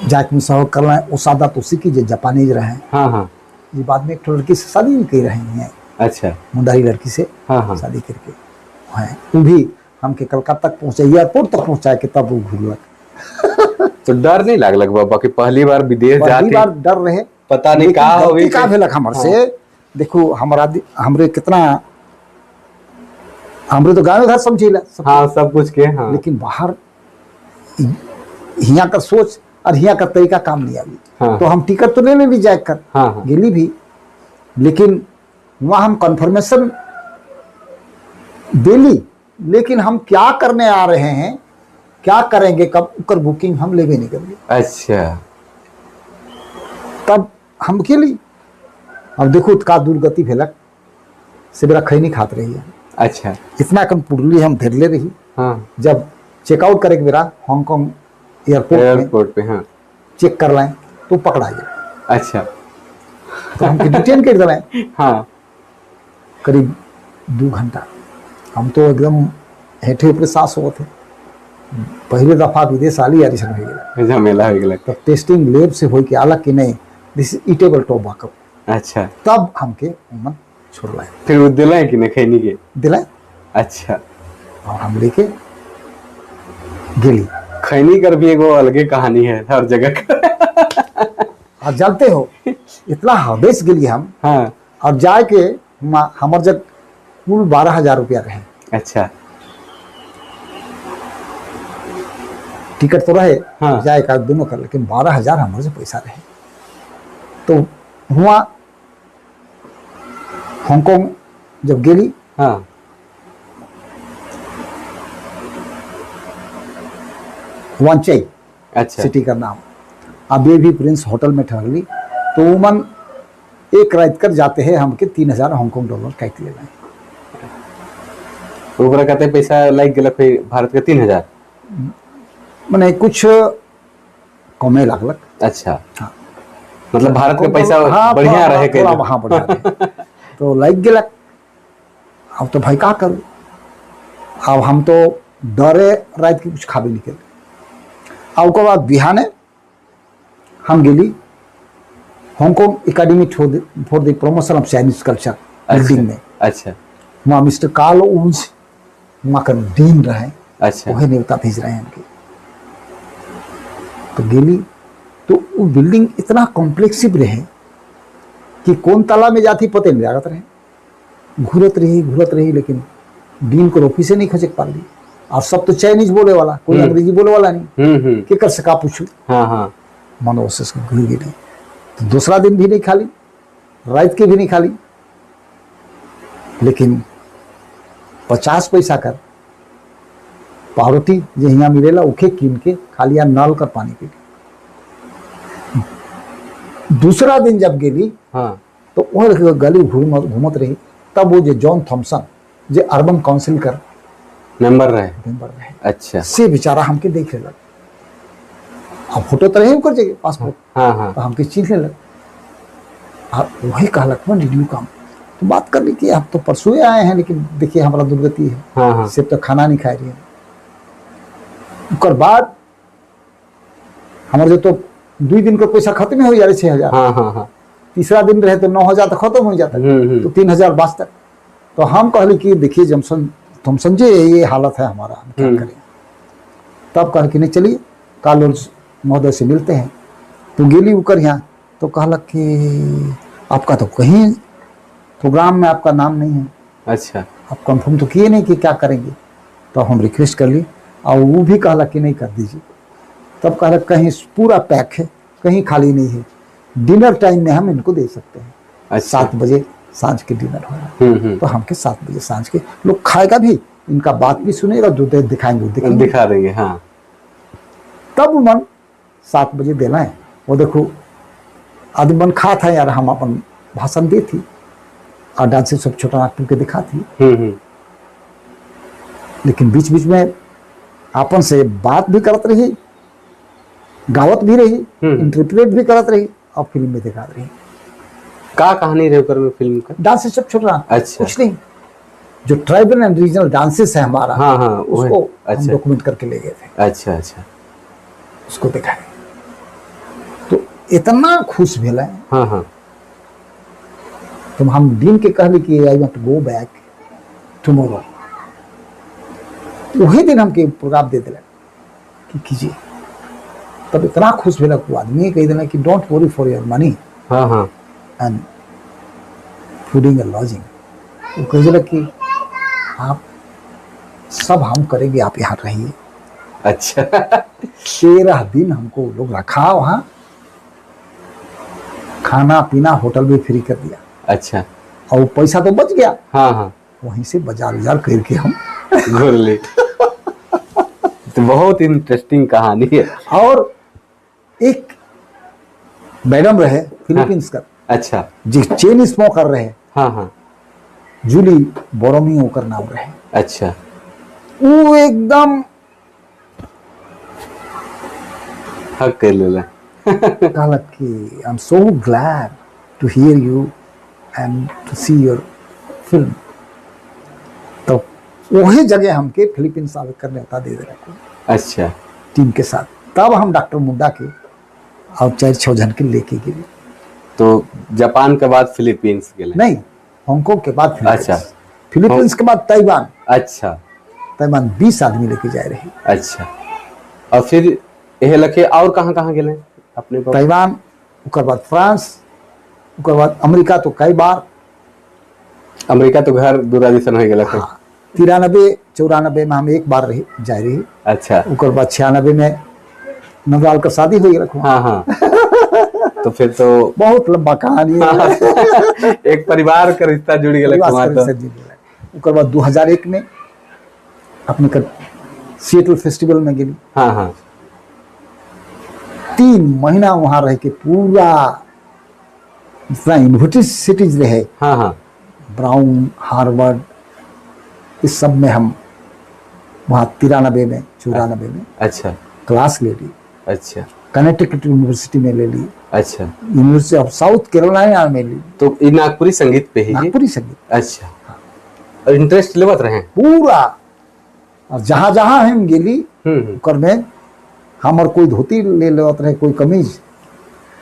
जाके में सहयोग कर रहे हैं। ओसादा तो की जो जापानीज रहे हैं।
हाँ हाँ।
ये बाद में एक लड़की से शादी भी कर रहे हैं।
अच्छा।
मुंडारी लड़की से।
हाँ हाँ।
शादी करके हैं। वो भी हमके कलकत्ता तक पहुँचे, एयरपोर्ट तक पहुँचा के तब वो घूरलक।
तो डर नहीं लागलक बाबा कि पहली बार विदेश
पहली
जाके
बार डर रहे,
पता नहीं
लेकिन
का होई।
गलती का भेलक हमर से। देखो हमरा हमरे कितना हमरे तो गाँव घर समझीला सब।
हाँ, सब कुछ के। हाँ।
लेकिन बाहर हियाँ का सोच और हियाँ का तरीका काम नहीं आई।
हाँ।
तो हम टिकट तो ले ले भी जाए कर।
हाँ हाँ।
गेली भी, लेकिन वहाँ हम कंफर्मेशन देली, लेकिन हम क्या करने आ रहे हैं, क्या करेंगे, कब उकर बुकिंग हम लेबे नहीं करली।
अच्छा।
तब हम गेली। अब देखो का दुर्गति भेलक, से बेरा खैनी खात रही है।
अच्छा।
इतना कम पुरली हम धरले रही।
हाँ।
जब चेकआउट करे के बेरा हांगकांग एयरपोर्ट में
एयरपोर्ट पे। हाँ।
चेक कर लाए तो पकड़ा गया।
अच्छा।
तो हमके डिटेन कर दिलाए।
हाँ।
करीब 2 घंटा हम तो एकदम हेठे ऊपर सांस होते थे। पहले दफा विदेश आली यारी हो गया,
झमेला हो गया।
तब टेस्टिंग लैब से हो के आला कि नहीं, दिस is eatable tobacco.
अच्छा।
तब हमके उमन छोड़लाए।
फिर वो दिलाए कि नहीं खैनी के?
दिलाए।
अच्छा।
और हम लेके गेली।
खैनी कर भी एगो अलगे कहानी है हर जगह का।
और जानते हो इतना हवेश गेली हम।
हाँ।
और जाए के हमर जब कुल 12,000 रुपया रहे।
अच्छा।
टिकट तो रहे।
हाँ।
जाए का दोनों कर, लेकिन 12,000 हमारे से पैसा रहे। तो हुआ हांगकांग जब गेली।
हाँ।
वांचई।
अच्छा।
सिटी का नाम। अब ये भी प्रिंस होटल में ठहरली तो उमन एक रात कर जाते हैं हमके 3,000 हांगकांग डॉलर काट ले।
ओकरा कते पैसा लाग गेल फिर भारत के 3,000?
मने कुछ कमे लागलक।
अच्छा।
हाँ।
मतलब भारत के पैसा
हाँ,
बढ़िया रहे के।
थोड़ा, हाँ, बढ़िया रहे। तो लग गया। अब तो भाई का करूँ, अब हम तो डरे रात के कुछ खाबे निकल। और ओकर बाद बिहाने हम गेली Hong Kong Academy for the Promotion of Chinese Culture building में। वहाँ मिस्टर कार्ल ऊज वहाँ का डीन रहे। वही न्योता भेज रहे हैं हमके। तो गेली तो वो बिल्डिंग इतना कॉम्प्लेक्सिव रहे कि कौन ताला में जाती पते नहीं लागत रहे। घूरत रही, घूरत रही, लेकिन डीन को ऑफिसे नहीं खोजे पा ली। और सब तो चाइनीज बोले वाला, कोई अंग्रेजी बोले वाला नहीं।
हम्म हम्म
के कर सका पूछू?
हाँ हाँ
मनो से घूर गेली। तो दूसरा दिन भी नहीं खाली, रात के भी नहीं खाली, लेकिन 50 पैसा कर पावरोटी जे यहाँ मिलेला उखे कीन के खाली आ नल कर पानी पी। दूसरा दिन जब गेली तो वह गली घूम घूमत रही, तब वो जो जॉन थॉम्सन जे अर्बन काउंसिल कर
मेंबर रहे।
मेंबर रहे, से बेचारा हमके देख लेलक। अब फोटो तो रहे ओकर जगह पासपोर्ट।
हाँ हाँ
तो हमके चिन्ह लेलक आ वही कहलक, "When did you come?" तो बात कर ली कि हम तो परसों ही आए हैं, लेकिन देखिए हमारा दुर्गति है,
हाँ हाँ
सिर्फ तो खाना नहीं खाए रही है। ओकर बाद हमारे जो तो 2 दिन का पैसा खत्म हो जा रहे, 6,000।
हाँ हाँ हाँ
तीसरा दिन रहे तो 9,000 तो खत्म हो जाता, तो 3,000 बचता। तो हम कहली कि देखिए जमसन थॉमसन जी, ये हालत है हमारा, हम क्या करें? तब कह कि नहीं, चलिए कार्ल महोदय से मिलते हैं। तो गेली उकर यहाँ तो कहलक कि आपका तो कहीं प्रोग्राम में आपका नाम नहीं है। आप कंफर्म तो किए नहीं कि क्या करेंगे। तो हम रिक्वेस्ट कर ली और वो भी कहला कि नहीं, कर दीजिए। तब कहला कहीं पूरा पैक है, कहीं खाली नहीं है, डिनर टाइम में हम इनको दे सकते हैं। 7 बजे सांझ के डिनर होगा।
हम्म हम्म
तो हमके 7 बजे सांझ के लोग खाएगा भी, इनका बात भी सुनेगा, जो दिखाएंगे वो देखेंगे।
दिखा देंगे, हाँ।
तब मन 7 बजे देना है। वो देखो आदमी मन खा था यार, हम अपन भाषण दे थी और डांस सब छोटा नागपुर के दिखा थी।
हम्म हम्म
लेकिन बीच बीच में आपन से बात भी करत रही, गावत भी रही, इंटरप्रेट भी करत रही और फिल्म में दिखा रही।
का कहानी रहे ओकर में फिल्म का?
डांस सब छोटा। कुछ नहीं, जो ट्राइबल एंड रीजनल डांसेस है हमारा,
हाँ हाँ वही।
उसको हम डॉक्यूमेंट करके ले गए थे।
अच्छा अच्छा
उसको दिखाए तो इतना खुश भेल।
हाँ हाँ
तो हम दिन के कहली कि I want to go back tomorrow। वही दिन हमके प्रोग्राम दे दिलक कि कीजिए। तब इतना खुश भेलक वो आदमी, कही दिला कि don't worry for your money
हाँ हाँ
एंड फूडिंग एंड लॉजिंग। वो कह दिलक कि आप सब हम करेंगे, आप यहाँ रहिए। 13 दिन हमको वो लोग रखा वहाँ, खाना पीना होटल भी फ्री कर दिया। और वो पैसा तो बच गया।
हाँ हाँ
वहीं से बाजार उजार करके हम
घुर ली। तो बहुत इंटरेस्टिंग कहानी है।
और एक मैडम रहे फिलीपींस का, जी चेन स्मोकर रहे।
हाँ हाँ
जूली बोरोमियो ओकर नाम रहे। वो एकदम
हक कर लेला।
कहलक कि I am so glad to hear you and to see your film। तो वही जगह हमके फिलीपींस आवे करने होता दे दे टीम के साथ। तब हम डॉक्टर मुंडा के और चार छः जन के लेके गए।
तो जापान के बाद फिलीपींस गेले?
नहीं, हांगकांग के बाद फिलीपींस। फिलीपींस के बाद ताइवान। ताइवान 20 आदमी लेके जा रहे।
अच्छा, और फिर यह लखे और कहाँ कहाँ गेले अपने को?
ताइवान, ओकर बाद फ्रांस, ओकर बाद अमेरिका तो कई बार।
अमेरिका तो घर दूरा जैसन हो गेल।
हाँ, 93 94 में हम एक बार रही जा रही। ओकर बाद 96 में नंदलाल का शादी हो गया।
हाँ हाँ, तो फिर तो
बहुत लंबा कहानी है।
एक परिवार का रिश्ता जुड़ गेल।
परिवार
वहाँ
से
तो
जुड़ गेल। ओकर बाद 2001 में अपने कर सिएटल फेस्टिवल में गेली।
हाँ हाँ
3 महीना वहाँ रह के पूरा जितना यूनिवर्सिटीज रहे,
हाँ हाँ
ब्राउन, हार्वर्ड, इस सब में हम वहाँ 93 में, 94 में क्लास ले ली। कनेक्टिकट यूनिवर्सिटी में ले ली।
अच्छा।
यूनिवर्सिटी ऑफ साउथ कैरोलिना में ली।
तो ये नागपुरी संगीत पे ही?
नागपुरी संगीत।
अच्छा, और इंटरेस्ट लेवत रहे?
पूरा, और जहाँ जहाँ हम गेली
हम्म हम्म,
ओकर में हमर कोई धोती ले लेवत रहे, कोई कमीज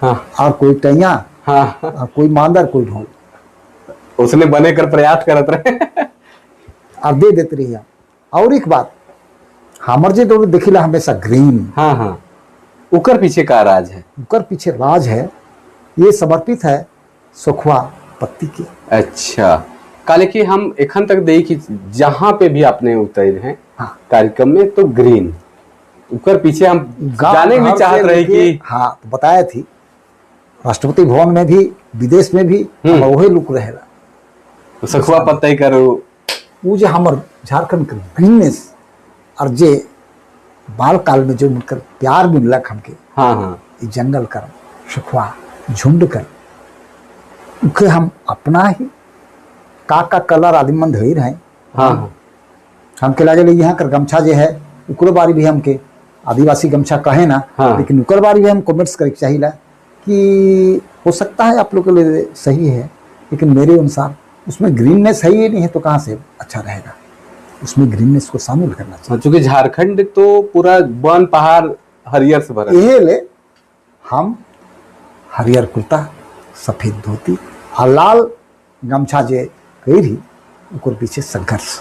और कोई टैया और कोई मांदर, कोई ढोल।
उसने बने कर प्रयास करत रहे।
और दे देते रही हम। और एक बात, हमर जे डोर देखिला हमेशा ग्रीन।
हाँ हाँ, उकर पीछे का राज है?
उकर पीछे राज है, ये समर्पित है सुखवा पत्ती के।
अच्छा, काले कि हम एखन तक देई कि जहाँ पे भी आपने उतर हैं कार्यक्रम में तो ग्रीन, उकर पीछे हम
गाँव
जाने भी
घर
चाहत
से
रहे
लेके-
कि
हाँ, तो बताया थी राष्ट्रपति भवन में भी, विदेश में भी हमर वही लुक रहेला।
सखुआ पत्ता करो।
वो जो हमर झारखंड के ग्रीननेस और जे बाल काल में जो उनकर प्यार मिललक हमके,
हाँ हाँ
ई जंगल कर सुखवा झुंड कर, उके हम अपना ही का का कलर आदमी मन धोई रहे।
हाँ हाँ
हमके लागे यहाँ कर गमछा जे है, उकरो बारी भी हमके आदिवासी गमछा कहे ना, लेकिन उकर बारी भी हम कमेंट्स करे के चाहिला कि हो सकता है आप लोग के लिए सही है, लेकिन मेरे अनुसार उसमें ग्रीननेस है ही नहीं है, तो कहाँ से अच्छा रहेगा? उसमें ग्रीननेस को शामिल करना चाहिए।
हाँ, चूंकि झारखंड तो पूरा वन पहाड़ हरियर से भरा है।
यही ले हम हरियर कुर्ता, सफेद धोती और लाल गमछा जे कही रही, ओकर पीछे संघर्ष।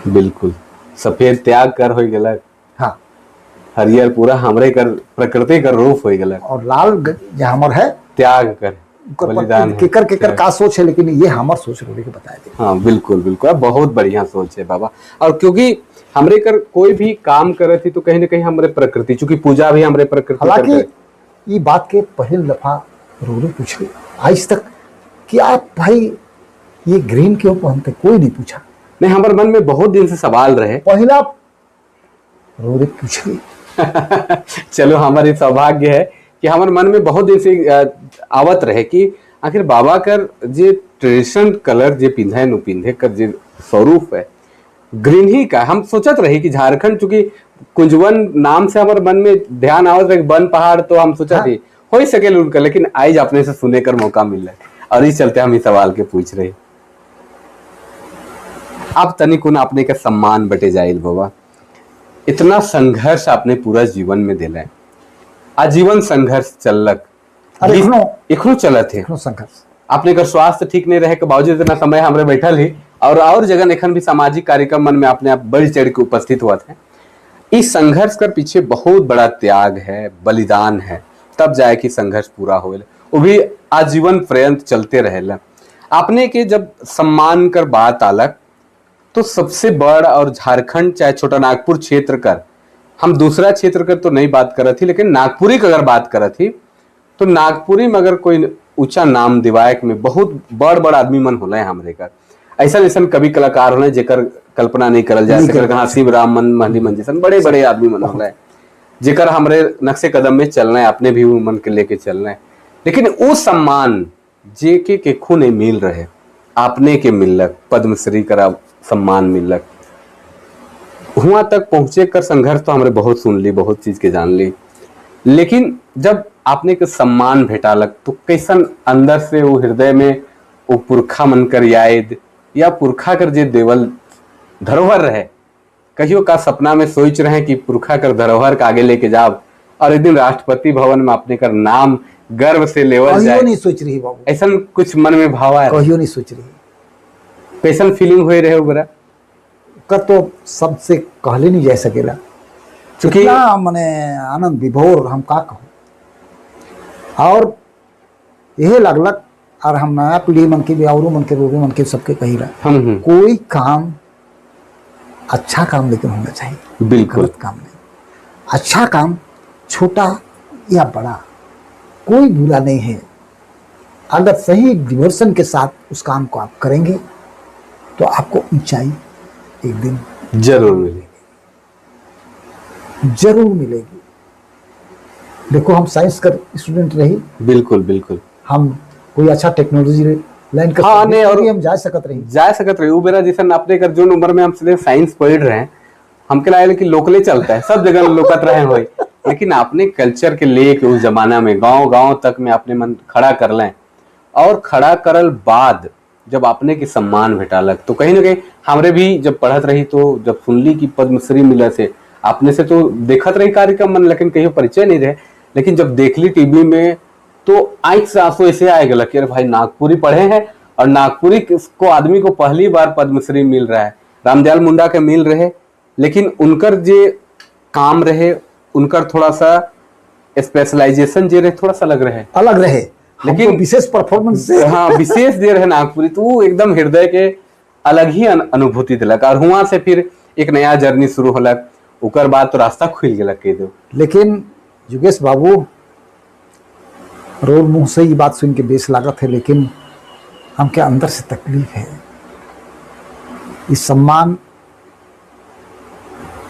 बिल्कुल, सफेद त्याग कर हो गलक। हरियर पूरा हमरे कर प्रकृति कर रूप हो गलक।
और लाल जे हमर है
त्याग कर
ओकर पर
बलिदान है।
केकर केकर का सोच है, लेकिन ये हमर सोच रोड़ी के बताए दे।
हाँ, बिल्कुल बिल्कुल, अब बहुत बढ़िया सोच है बाबा। और क्योंकि हमरे कर कोई भी काम करे थी तो कहीं ना कहीं हमरे प्रकृति, चूंकि पूजा भी हमरे प्रकृति कर
हालांकि
करे।
ये बात के पहले दफा रोड़ी पूछ ली आज तक कि आप भाई ये ग्रीन क्यों पहनते, कोई नहीं पूछा।
नहीं, हमारे मन में बहुत दिन से सवाल रहे।
पहला रोड़ी पूछ ली।
चलो, हमारे सौभाग्य है कि हमारे मन में बहुत दिन से आवत रहे कि आखिर बाबा कर जे ट्रेडिशनल कलर जे पिंधे नु पिंधे कर जे स्वरूप है ग्रीन ही का। हम सोचत रहे कि झारखंड चूंकि कुंजवन नाम से हमारे मन में ध्यान आवत रहे वन पहाड़, तो हम सोचा थी हो ही सके उनका, लेकिन आज अपने से सुने कर मौका मिल रहा है और इस चलते हम इस सवाल के पूछ रहे। आप तनिकुन अपने का सम्मान बटे जाइल बाबा, इतना संघर्ष आपने पूरा जीवन में दिला है, आजीवन संघर्ष चलक।
अरे
एखनो चलत है।
एखनो संघर्ष।
अपने का स्वास्थ्य ठीक नहीं रहे के बावजूद इतना समय हमरे बैठल ही और जगह एखन भी सामाजिक कार्यक्रम मन में अपने आप बढ़ चढ़ के उपस्थित हुआ थे। इस संघर्ष के पीछे बहुत बड़ा त्याग है, बलिदान है, तब जाए कि संघर्ष पूरा होल, वो भी आजीवन पर्यंत चलते रहेला। आपने के जब सम्मान कर बात आलक तो सबसे बड़ और झारखंड चाहे छोटा नागपुर क्षेत्र कर, हम दूसरा क्षेत्र कर तो नहीं बात करत थी, लेकिन नागपुरी की अगर बात करत थी तो नागपुरी में अगर कोई ऊंचा नाम दिवायक में बहुत बड़ बड़ आदमी मन होला है हमरे कर, ऐसा ऐसा कवि कलाकार होला जेकर कल्पना नहीं करल जा
नहीं
सके।
करल।
हाँ, शिव राम मन महली मन जैसन बड़े बड़े आदमी मन होला है जेकर हमरे नक्शे कदम में चलना है, अपने भी मन के लेके चलना है, लेकिन वो सम्मान जे के केखू नहीं मिल रहे, आपने के मिलक पद्मश्री करा सम्मान मिलक, हुआ तक पहुंचे कर संघर्ष तो हमरे बहुत सुन ली, बहुत चीज के जान ली, लेकिन जब आपने के सम्मान भेटालक तो कैसन अंदर से वो हृदय में वो पुरखा मन कर याद या पुरखा कर जे देवल धरोहर रहे, कहियो का सपना में सोच रहे कि पुरखा कर धरोहर का आगे लेके जाब और एक दिन राष्ट्रपति भवन में अपने कर नाम गर्व से लेवल
कहियो
जाए,
नहीं सोच रही बाबू।
ऐसा कुछ मन में भाव आया?
कहियो नहीं सोच रही।
कैसन फीलिंग हुए रहे बरा?
कर तो सबसे कहले नहीं जा सकेला,
चूंकि
कितना मने आनंद विभोर हम का कहूँ। और यही लगलक और हम नया पीढ़ी मन के भी औरों मन के रोगी मन के सबके कही रहा, कोई काम अच्छा काम लेकिन होना चाहिए, गलत काम नहीं। अच्छा काम छोटा या बड़ा कोई बुरा नहीं है, अगर सही डिवोशन के साथ उस काम को आप करेंगे तो आपको ऊंचाई एक दिन
जरूर मिलेगी,
जरूर मिलेगी। देखो, हम साइंस का स्टूडेंट रही।
बिल्कुल बिल्कुल।
हम कोई अच्छा टेक्नोलॉजी लाइन का
हाँ, नहीं, और
भी हम जा सकत रही,
जा सकत रही। बेरा जैसे अपने कर जोन उम्र में हम सीधे साइंस पढ़ रहे हैं, हमके लागे कि लोकले चलता है, सब जगह लोकत रहे होई, लेकिन आपने कल्चर के लेके उस जमाना में गांव गांव तक में अपने मन खड़ा कर लें, और खड़ा करल बाद जब आपने के सम्मान भेटालक तो कहीं ना कहीं हमरे भी जब पढ़त रही तो जब सुनली कि पद्मश्री मिला से आपने से तो देखत रही कार्यक्रम मन, लेकिन कहीं परिचय नहीं रहे, लेकिन जब देखली टीवी में तो आंख से आंसू ऐसे आए गया कि अरे भाई नागपुरी पढ़े हैं और नागपुरी को आदमी को पहली बार पद्मश्री मिल रहा है। रामदयाल मुंडा के मिल रहे, लेकिन उनकर जे काम रहे, उनकर थोड़ा सा स्पेशलाइजेशन जे रहे थोड़ा सा अलग रहे,
अलग रहे, लेकिन
लेकिन-
विशेष परफॉर्मेंस से।
हाँ, विशेष जे रहे नागपुरी तो वो एकदम हृदय के अलग ही अनुभूति दिलक, और हुआ से फिर एक नया जर्नी शुरू होलक, ओकर बाद तो रास्ता खुल गेलक कह दो।
लेकिन जुगेश बाबू, रोल मुंह से ये बात सुन के बेस लागत है, लेकिन हमके अंदर से तकलीफ है। इस सम्मान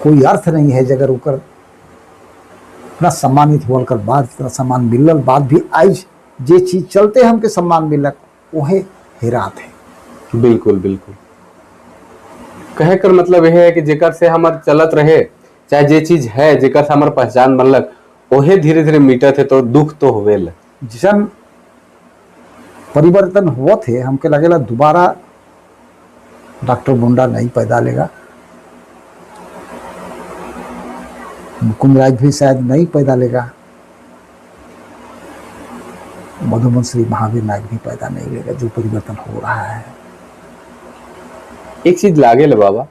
कोई अर्थ नहीं है अगर ओकर इतना सम्मानित होल कर बाद, इतना सम्मान मिलल बाद भी आज जे चीज चलते हमके सम्मान मिलक वहे हेरात है।
बिल्कुल बिल्कुल, कहे कर मतलब यह है कि जेकर से हमर चलत रहे, चाहे जे चीज है जेकर से हमर पहचान बनलक, ओहे धीरे धीरे मिटत है तो दुख तो होवेल।
जिसन परिवर्तन हुआ थे, हमके लगेला दोबारा डॉक्टर मुंडा नहीं पैदा लेगा, मुकुंद राज भी शायद नहीं पैदा लेगा, मधुबन श्री महावीर नायक भी पैदा नहीं लेगा, जो परिवर्तन हो रहा है।
एक चीज लागे ले बाबा,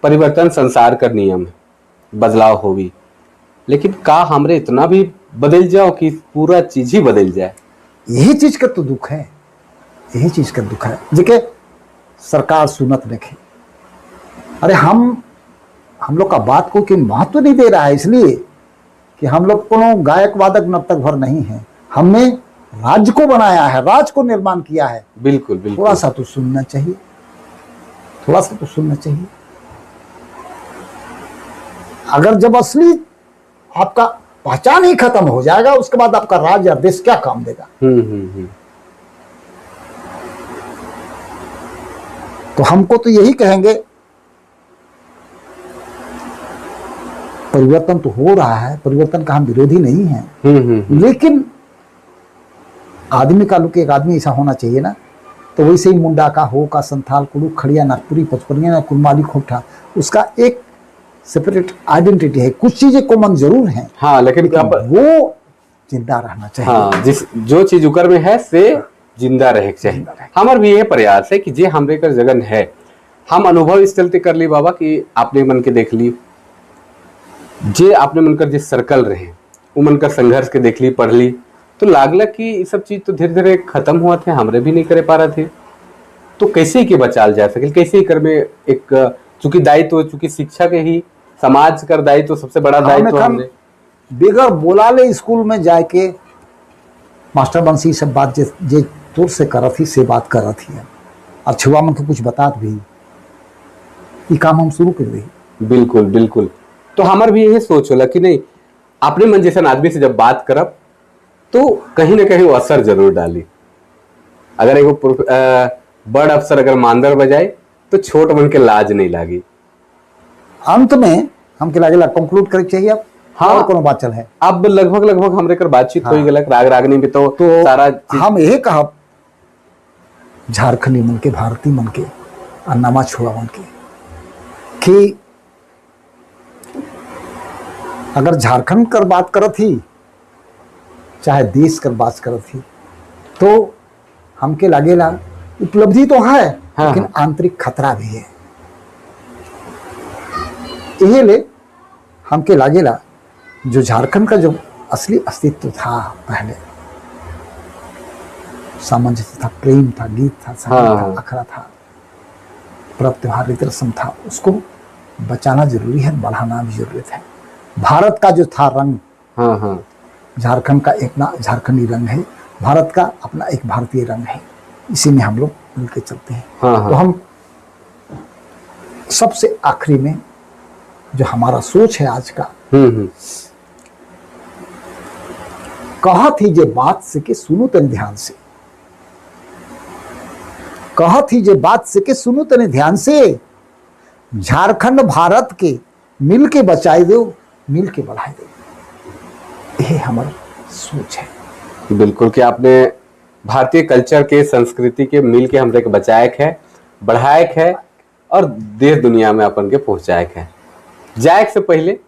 परिवर्तन संसार का नियम है, बदलाव होगी, लेकिन का हमरे इतना भी बदल जाओ कि पूरा चीज ही बदल जाए?
यही चीज का तो दुख है, यही चीज का दुख है जेके सरकार सुनत रखे। अरे हम लोग का बात को कि महत्व नहीं दे रहा है, इसलिए कि हम लोग कोनो गायक वादक नर्तक भर नहीं है, हमने राज्य को बनाया है, राज्य को निर्माण किया है।
बिल्कुल बिल्कुल,
थोड़ा सा तो सुनना चाहिए, थोड़ा सा तो सुनना चाहिए। अगर जब असली आपका पहचान ही खत्म हो जाएगा, उसके बाद आपका राज्य या देश क्या काम देगा? तो हमको तो यही कहेंगे, परिवर्तन तो हो रहा है, परिवर्तन का हम विरोधी नहीं हैं, लेकिन आदमी का लुक एक आदमी ऐसा होना चाहिए ना। तो वैसे ही मुंडा का, हो का, संथाल, कुड़ू, खड़िया, नागपुरी, पचपनिया, कुरमाली, खोटा, उसका एक सेपरेट आइडेंटिटी है। कुछ चीजें कॉमन जरूर हैं,
हाँ, लेकिन
वो जिंदा रहना चाहिए।
हाँ, जिस जो चीज उकर में है से जिंदा रहे चाहिए। हमार भी ये प्रयास है कि जे हमरे कर जगन है, हम अनुभव इस चलते कर ली बाबा कि आपने मन के देख ली, जे आपने मन कर जिस सर्कल रहे वो मन कर संघर्ष के देख ली, पढ़ ली, तो लागला कि ये सब चीज तो धीरे धीरे खत्म हुआ थे, हमरे भी नहीं करे पा रहे थे, तो कैसे के बचाल जा सके, कैसे कर में एक चूंकि दायित्व, चूंकि शिक्षा के ही समाज कर दायित्व सबसे बड़ा दायित्व हमने
बिगर बोला ले स्कूल में जाके मास्टर बंसी सब बात जे तोर से करत ही से बात करत ही और छुआ मन के कुछ बतात भी, ये काम हम शुरू कर दी।
बिल्कुल बिल्कुल, तो हमार भी यही सोच होला कि नहीं अपने मन जैसा आदमी से जब बात करब तो कहीं ना कहीं वो असर जरूर डाली। अगर एगो बड़ अफसर अगर मांदर बजाए तो छोट मन के लाज नहीं लागी।
अंत में हमके लागेला कंक्लूड करे चाहिए अब।
हाँ,
और कोनो बात चल है
अब लगभग लगभग हमरे कर बातचीत हाँ। हो गलक राग रागनी भी तो सारा
हम यही कहब झारखंडी मन के, भारतीय मन के और नमा छुआ मन के कि अगर झारखंड कर बात करत ही चाहे देश कर बात करत ही तो हमके लागेला उपलब्धि तो है, हाँ, लेकिन आंतरिक खतरा भी है। यही ले हमके लागेला जो झारखंड का जो असली अस्तित्व था पहले, सामंजस्य था, प्रेम था, गीत था, संगीत था, अखरा था, पर्व त्योहार रीति रस्म था, उसको बचाना जरूरी है, बढ़ाना भी जरूरत है। भारत का जो था रंग,
हाँ हाँ,
झारखंड का एक ना झारखंडी रंग है, भारत का अपना एक भारतीय रंग है, इसी में हम लोग मिलके चलते हैं।
हाँ हाँ।
तो हम सबसे आखिरी में जो हमारा सोच है आज का, कहा थी जे बात से के सुनो तने ध्यान से, कहा थी जे बात से के सुनो तने ध्यान से, झारखंड भारत के मिल के बचाए दो, मिल के बढ़ाए दो। यही हमार सोच है।
बिल्कुल, कि आपने भारतीय कल्चर के, संस्कृति के मिल के हमरे के बचाए है, बढ़ाए है और देश दुनिया में अपन के पहुंचाए है। जाए से पहले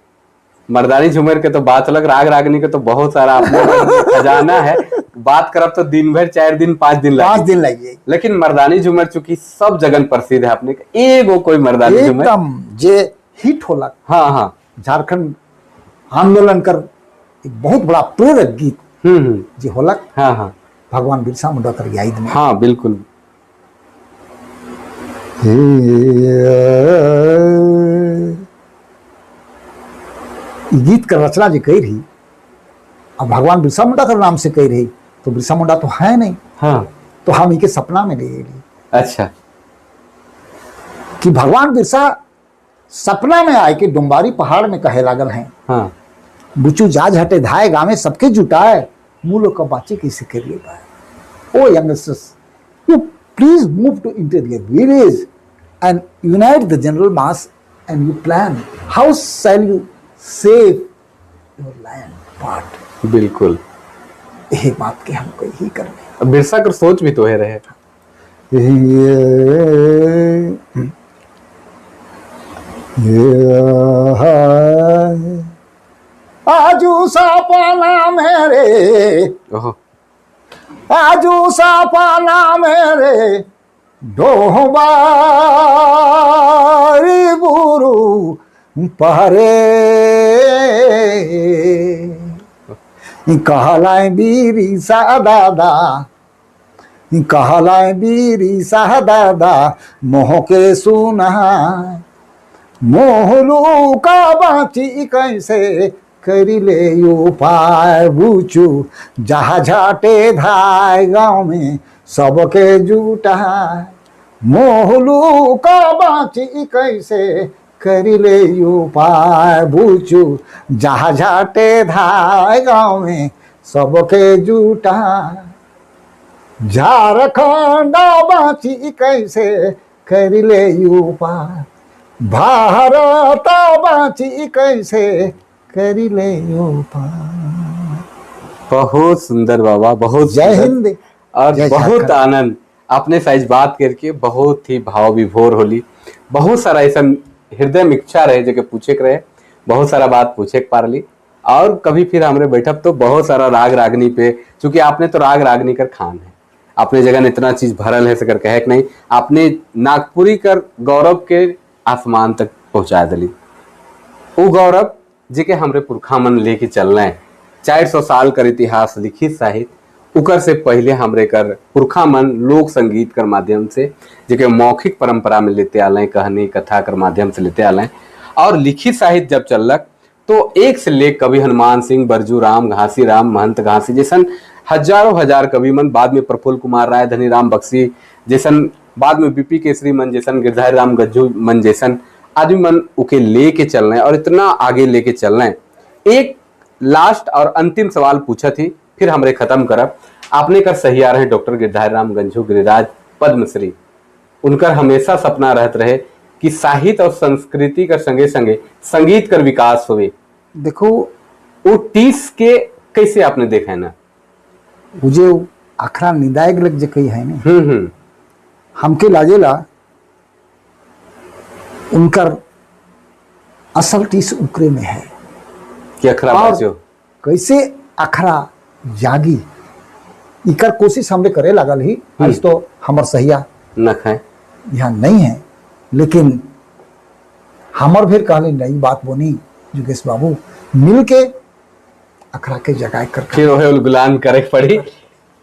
मर्दानी झूमर के तो बात अलग, राग रागनी के तो बहुत सारा अपने खजाना है, बात करब तो दिन भर 4 दिन 5 दिन
5
लगे,
दिन लगी।
लेकिन मर्दानी झूमर चूंकि सब जगन प्रसिद्ध है, अपने के एगो कोई मर्दानी झूमर
एकदम जे हिट होला।
हाँ हाँ
झारखंड आंदोलन कर एक बहुत बड़ा प्रेरक गीत
हम्म
जे होलक।
हाँ हाँ
भगवान बिरसा मुंडा कर याद में।
हाँ बिल्कुल।
गीत का रचना जो कही रही, अब भगवान बिरसा मुंडा के नाम से कही रही, तो बिरसा मुंडा तो है नहीं।
हाँ।
तो हम इनके सपना में ले गए।
अच्छा।
कि भगवान बिरसा सपना में आए कि डुम्बारी पहाड़ में कहे लागल हैं।
हाँ।
बुचू जाज हटे धाए गामे सबके जुटाए, मूलो का बाचे कैसे करिए पाए। O youngsters, you please move to interior village and unite the general mass and you plan how shall you save your land part.
बिल्कुल।
यही बात के हमको यही करने।
बिरसा कर सोच भी तो है रहे।
आजू सपना मेरे, आजू सपना मेरे डोहबारी बुरु पहरे, कहलाए बीरी सा दादा, कहलाए बीरी सा दादा मोह के सुना, मोहलू का बाची कैसे करी ले उपाय, बुचू जहा झाटे धाय गाँव में सबके जुटा, मोहलू का बाची कैसे करी ले उपाय, बुचू जहा झाटे धाय गाँव में सबके जुटा, झारखंड बाची कैसे करी ले उपाय, भारत बाची कैसे करी ले उपाय।
बहुत सुंदर बाबा, बहुत
जय हिंद
और बहुत आनंद आपने साइज बात करके, बहुत ही भाव विभोर होली। बहुत सारा ऐसा हृदय में इच्छा रहे जो पूछे के रहे, बहुत सारा बात पूछे के पारली। और कभी फिर हमरे बैठब तो बहुत सारा राग रागनी पे, चूंकि आपने तो राग रागनी कर खान है, आपने जगह इतना चीज भरल है सकर कहे नहीं, आपने नागपुरी कर गौरव के आसमान तक पहुंचा दिली। वो गौरव जिके हमरे पुरखा मन लेके चल रहे हैं, 400 साल कर इतिहास लिखित साहित्य, उकर से पहले हमरे कर पुरखा मन लोक संगीत कर माध्यम से जिके मौखिक परंपरा में लेते आले, कहानी कथा कर माध्यम से लेते आले। और लिखित साहित्य जब चलक तो एक से लेक कवि हनुमान सिंह, बरजू राम, घासी राम, महंत घासी जैसन हजारों हजार कवि मन, बाद में प्रफुल्ल कुमार राय, धनीराम बख्शी जैसन, बाद में बीपी केसरी मन जैसन, गिरधारी राम गज्जू मन जैसन आदमी मन उके लेके चल रहे हैं और इतना आगे लेके चल रहे हैं। एक लास्ट और अंतिम सवाल पूछा थी फिर हमरे खत्म करब। आपने कर सही आ रहे डॉक्टर गिरधारी राम गंझू गिरिराज पद्मश्री, उनकर हमेशा सपना रहत रहे कि साहित्य और संस्कृति कर संगे संगे संगीत कर विकास होवे।
देखो
वो टीस के कैसे आपने देखा है ना,
मुझे अखरा निंदायक लग जे कही है ना, हमके लागेला उनकर असल टीस उकरे में है
कि अखरा बाजो
कैसे अखरा जागी, इकर कोशिश हमने करे लागल ही। आज तो हमर सहिया
न खाए
यहाँ नहीं है, लेकिन हमर फिर कहले नई बात बोनी जुगेश बाबू, मिल के अखरा के जगाए कर
फिर वही गुलान करे पड़ी।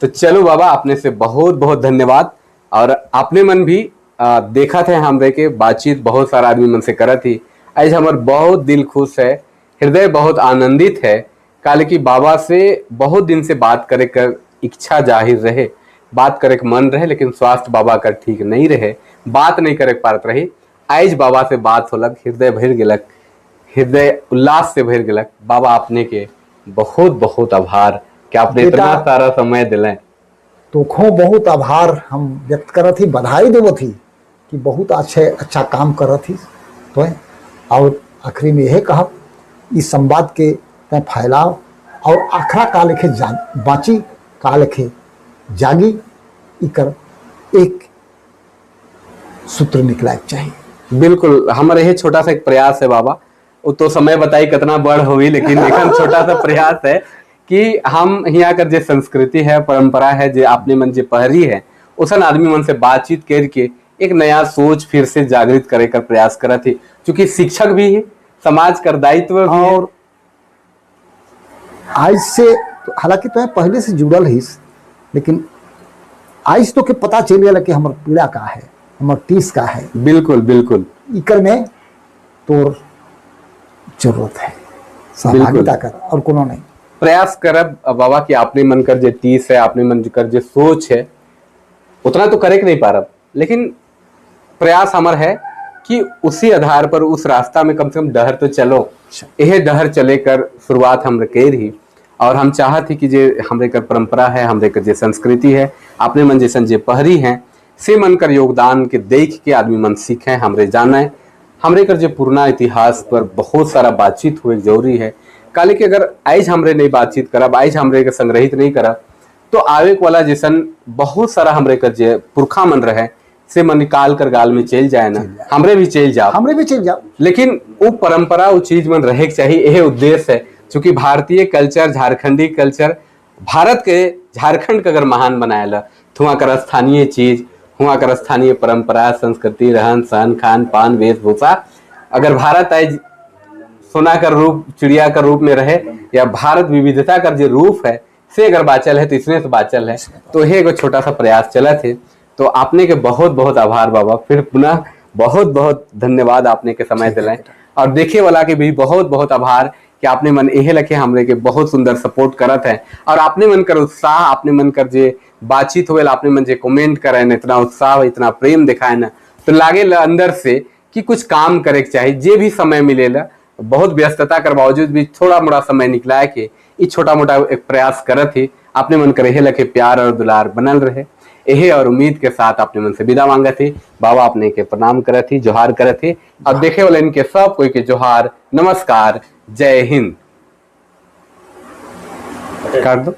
तो चलो बाबा, आपने से बहुत बहुत धन्यवाद। और आपने मन भी देखा थे हमरे के बातचीत बहुत सारा आदमी मन से करत थी। आज हमार बहुत दिल खुश है, हृदय बहुत आनंदित है, काले कि बाबा से बहुत दिन से बात करे कर इच्छा जाहिर रहे, बात करे के मन रहे, लेकिन स्वास्थ्य बाबा का ठीक नहीं रहे, बात नहीं करे पारत रही। आज बाबा से बात होलक, हृदय भर गेलक, हृदय उल्लास से भर गेलक। बाबा आपने के बहुत बहुत आभार कि आपने इतना सारा समय दिले।
तो खो बहुत आभार हम व्यक्त करत ही, बधाई देवत ही कि बहुत अच्छे अच्छा काम करत ही तो। और आखिरी में यह कहा, इस संवाद के तय फैलाव और आखरा का लेखे बाची, का लेखे जागी, इकर एक सूत्र निकला चाहिए।
बिल्कुल, हमारे यही छोटा सा एक प्रयास है बाबा। वो तो समय बताई कितना बड़ होई, लेकिन एक छोटा सा प्रयास है कि हम यहाँ कर जे संस्कृति है, परंपरा है, जे अपने मन जे पहरी है, उसन आदमी मन से बातचीत करके एक नया सोच फिर से जागृत करे कर प्रयास करा थी, क्योंकि शिक्षक भी है, समाज कर दायित्व भी है।
और आज से, हालांकि तो पहले से जुड़ल ही, लेकिन आज तो के पता चल गया कि हमर पीड़ा का है, हमर टीस का है।
बिल्कुल बिल्कुल।
इकर में तोर जरूरत है सहभागिता कर और कोनो नहीं।
प्रयास करब बाबा कि आपने मन कर जे टीस है, आपने मन कर जे सोच है, उतना तो करे के नहीं पारब, लेकिन प्रयास हमर है कि उसी आधार पर उस रास्ता में कम से कम डहर तो चलो। यह डहर चले कर शुरुआत हम कर ही और हम चाहत ही कि जे हमरे कर परंपरा है, हमरे कर जे संस्कृति है, अपने मन जैसन जे पहरी है, से मन कर योगदान के देख के आदमी मन सीखे, हमरे जाने, हमरे कर जे पुराना इतिहास पर बहुत सारा बातचीत हुए जरूरी है। काले कि अगर आज हमरे नहीं बातचीत करब, आज हमरे के संग्रहित नहीं करब, तो आवे वाला जैसन बहुत सारा हमरे कर जे पुरखा मन रहे से मन निकाल कर गाल में चल जाए ना, हमरे भी चल जाओ,
हमरे भी चल जाओ,
लेकिन वो परंपरा, वो चीज मन रहे के चाहिए। यह उद्देश्य है, चूंकि भारतीय कल्चर, झारखंडी कल्चर, भारत के झारखंड के अगर महान बनाएला तो वहाँ कर स्थानीय चीज, वहाँ कर स्थानीय परंपरा, संस्कृति, रहन सहन, खान पान, वेशभूषा, अगर भारत आज सोना का रूप, चिड़िया का रूप में रहे या भारत विविधता का जो रूप है से अगर बाचल है तो इसमें से बाचल है। तो ये एगो छोटा सा प्रयास चला थे। तो आपने के बहुत बहुत आभार बाबा, फिर पुनः बहुत बहुत धन्यवाद आपने के समय दिलाए और देखे वाला के भी बहुत बहुत आभार कि आपने मन एहे लखे हमरे के बहुत सुंदर सपोर्ट करत है और आपने मन कर उत्साह, आपने मन कर जे बातचीत हुए, आपने मन जे कमेंट करे न, इतना उत्साह, इतना प्रेम दिखाए न, तो लागे ला अंदर से कि कुछ काम करे के चाहिए। जे भी समय मिलेला, बहुत व्यस्तता कर बावजूद भी थोड़ा मोड़ा समय निकलाए के ई छोटा मोटा एक प्रयास करत ही। अपने मन कर एहे लखे प्यार और दुलार बनल रहे, एहे और उम्मीद के साथ अपने मन से विदा मांगत थी। बाबा अपने के प्रणाम करत थी, जोहार करत थी और देखे वाले इनके सब कोई के जोहार, नमस्कार, जय हिंद। काट दो।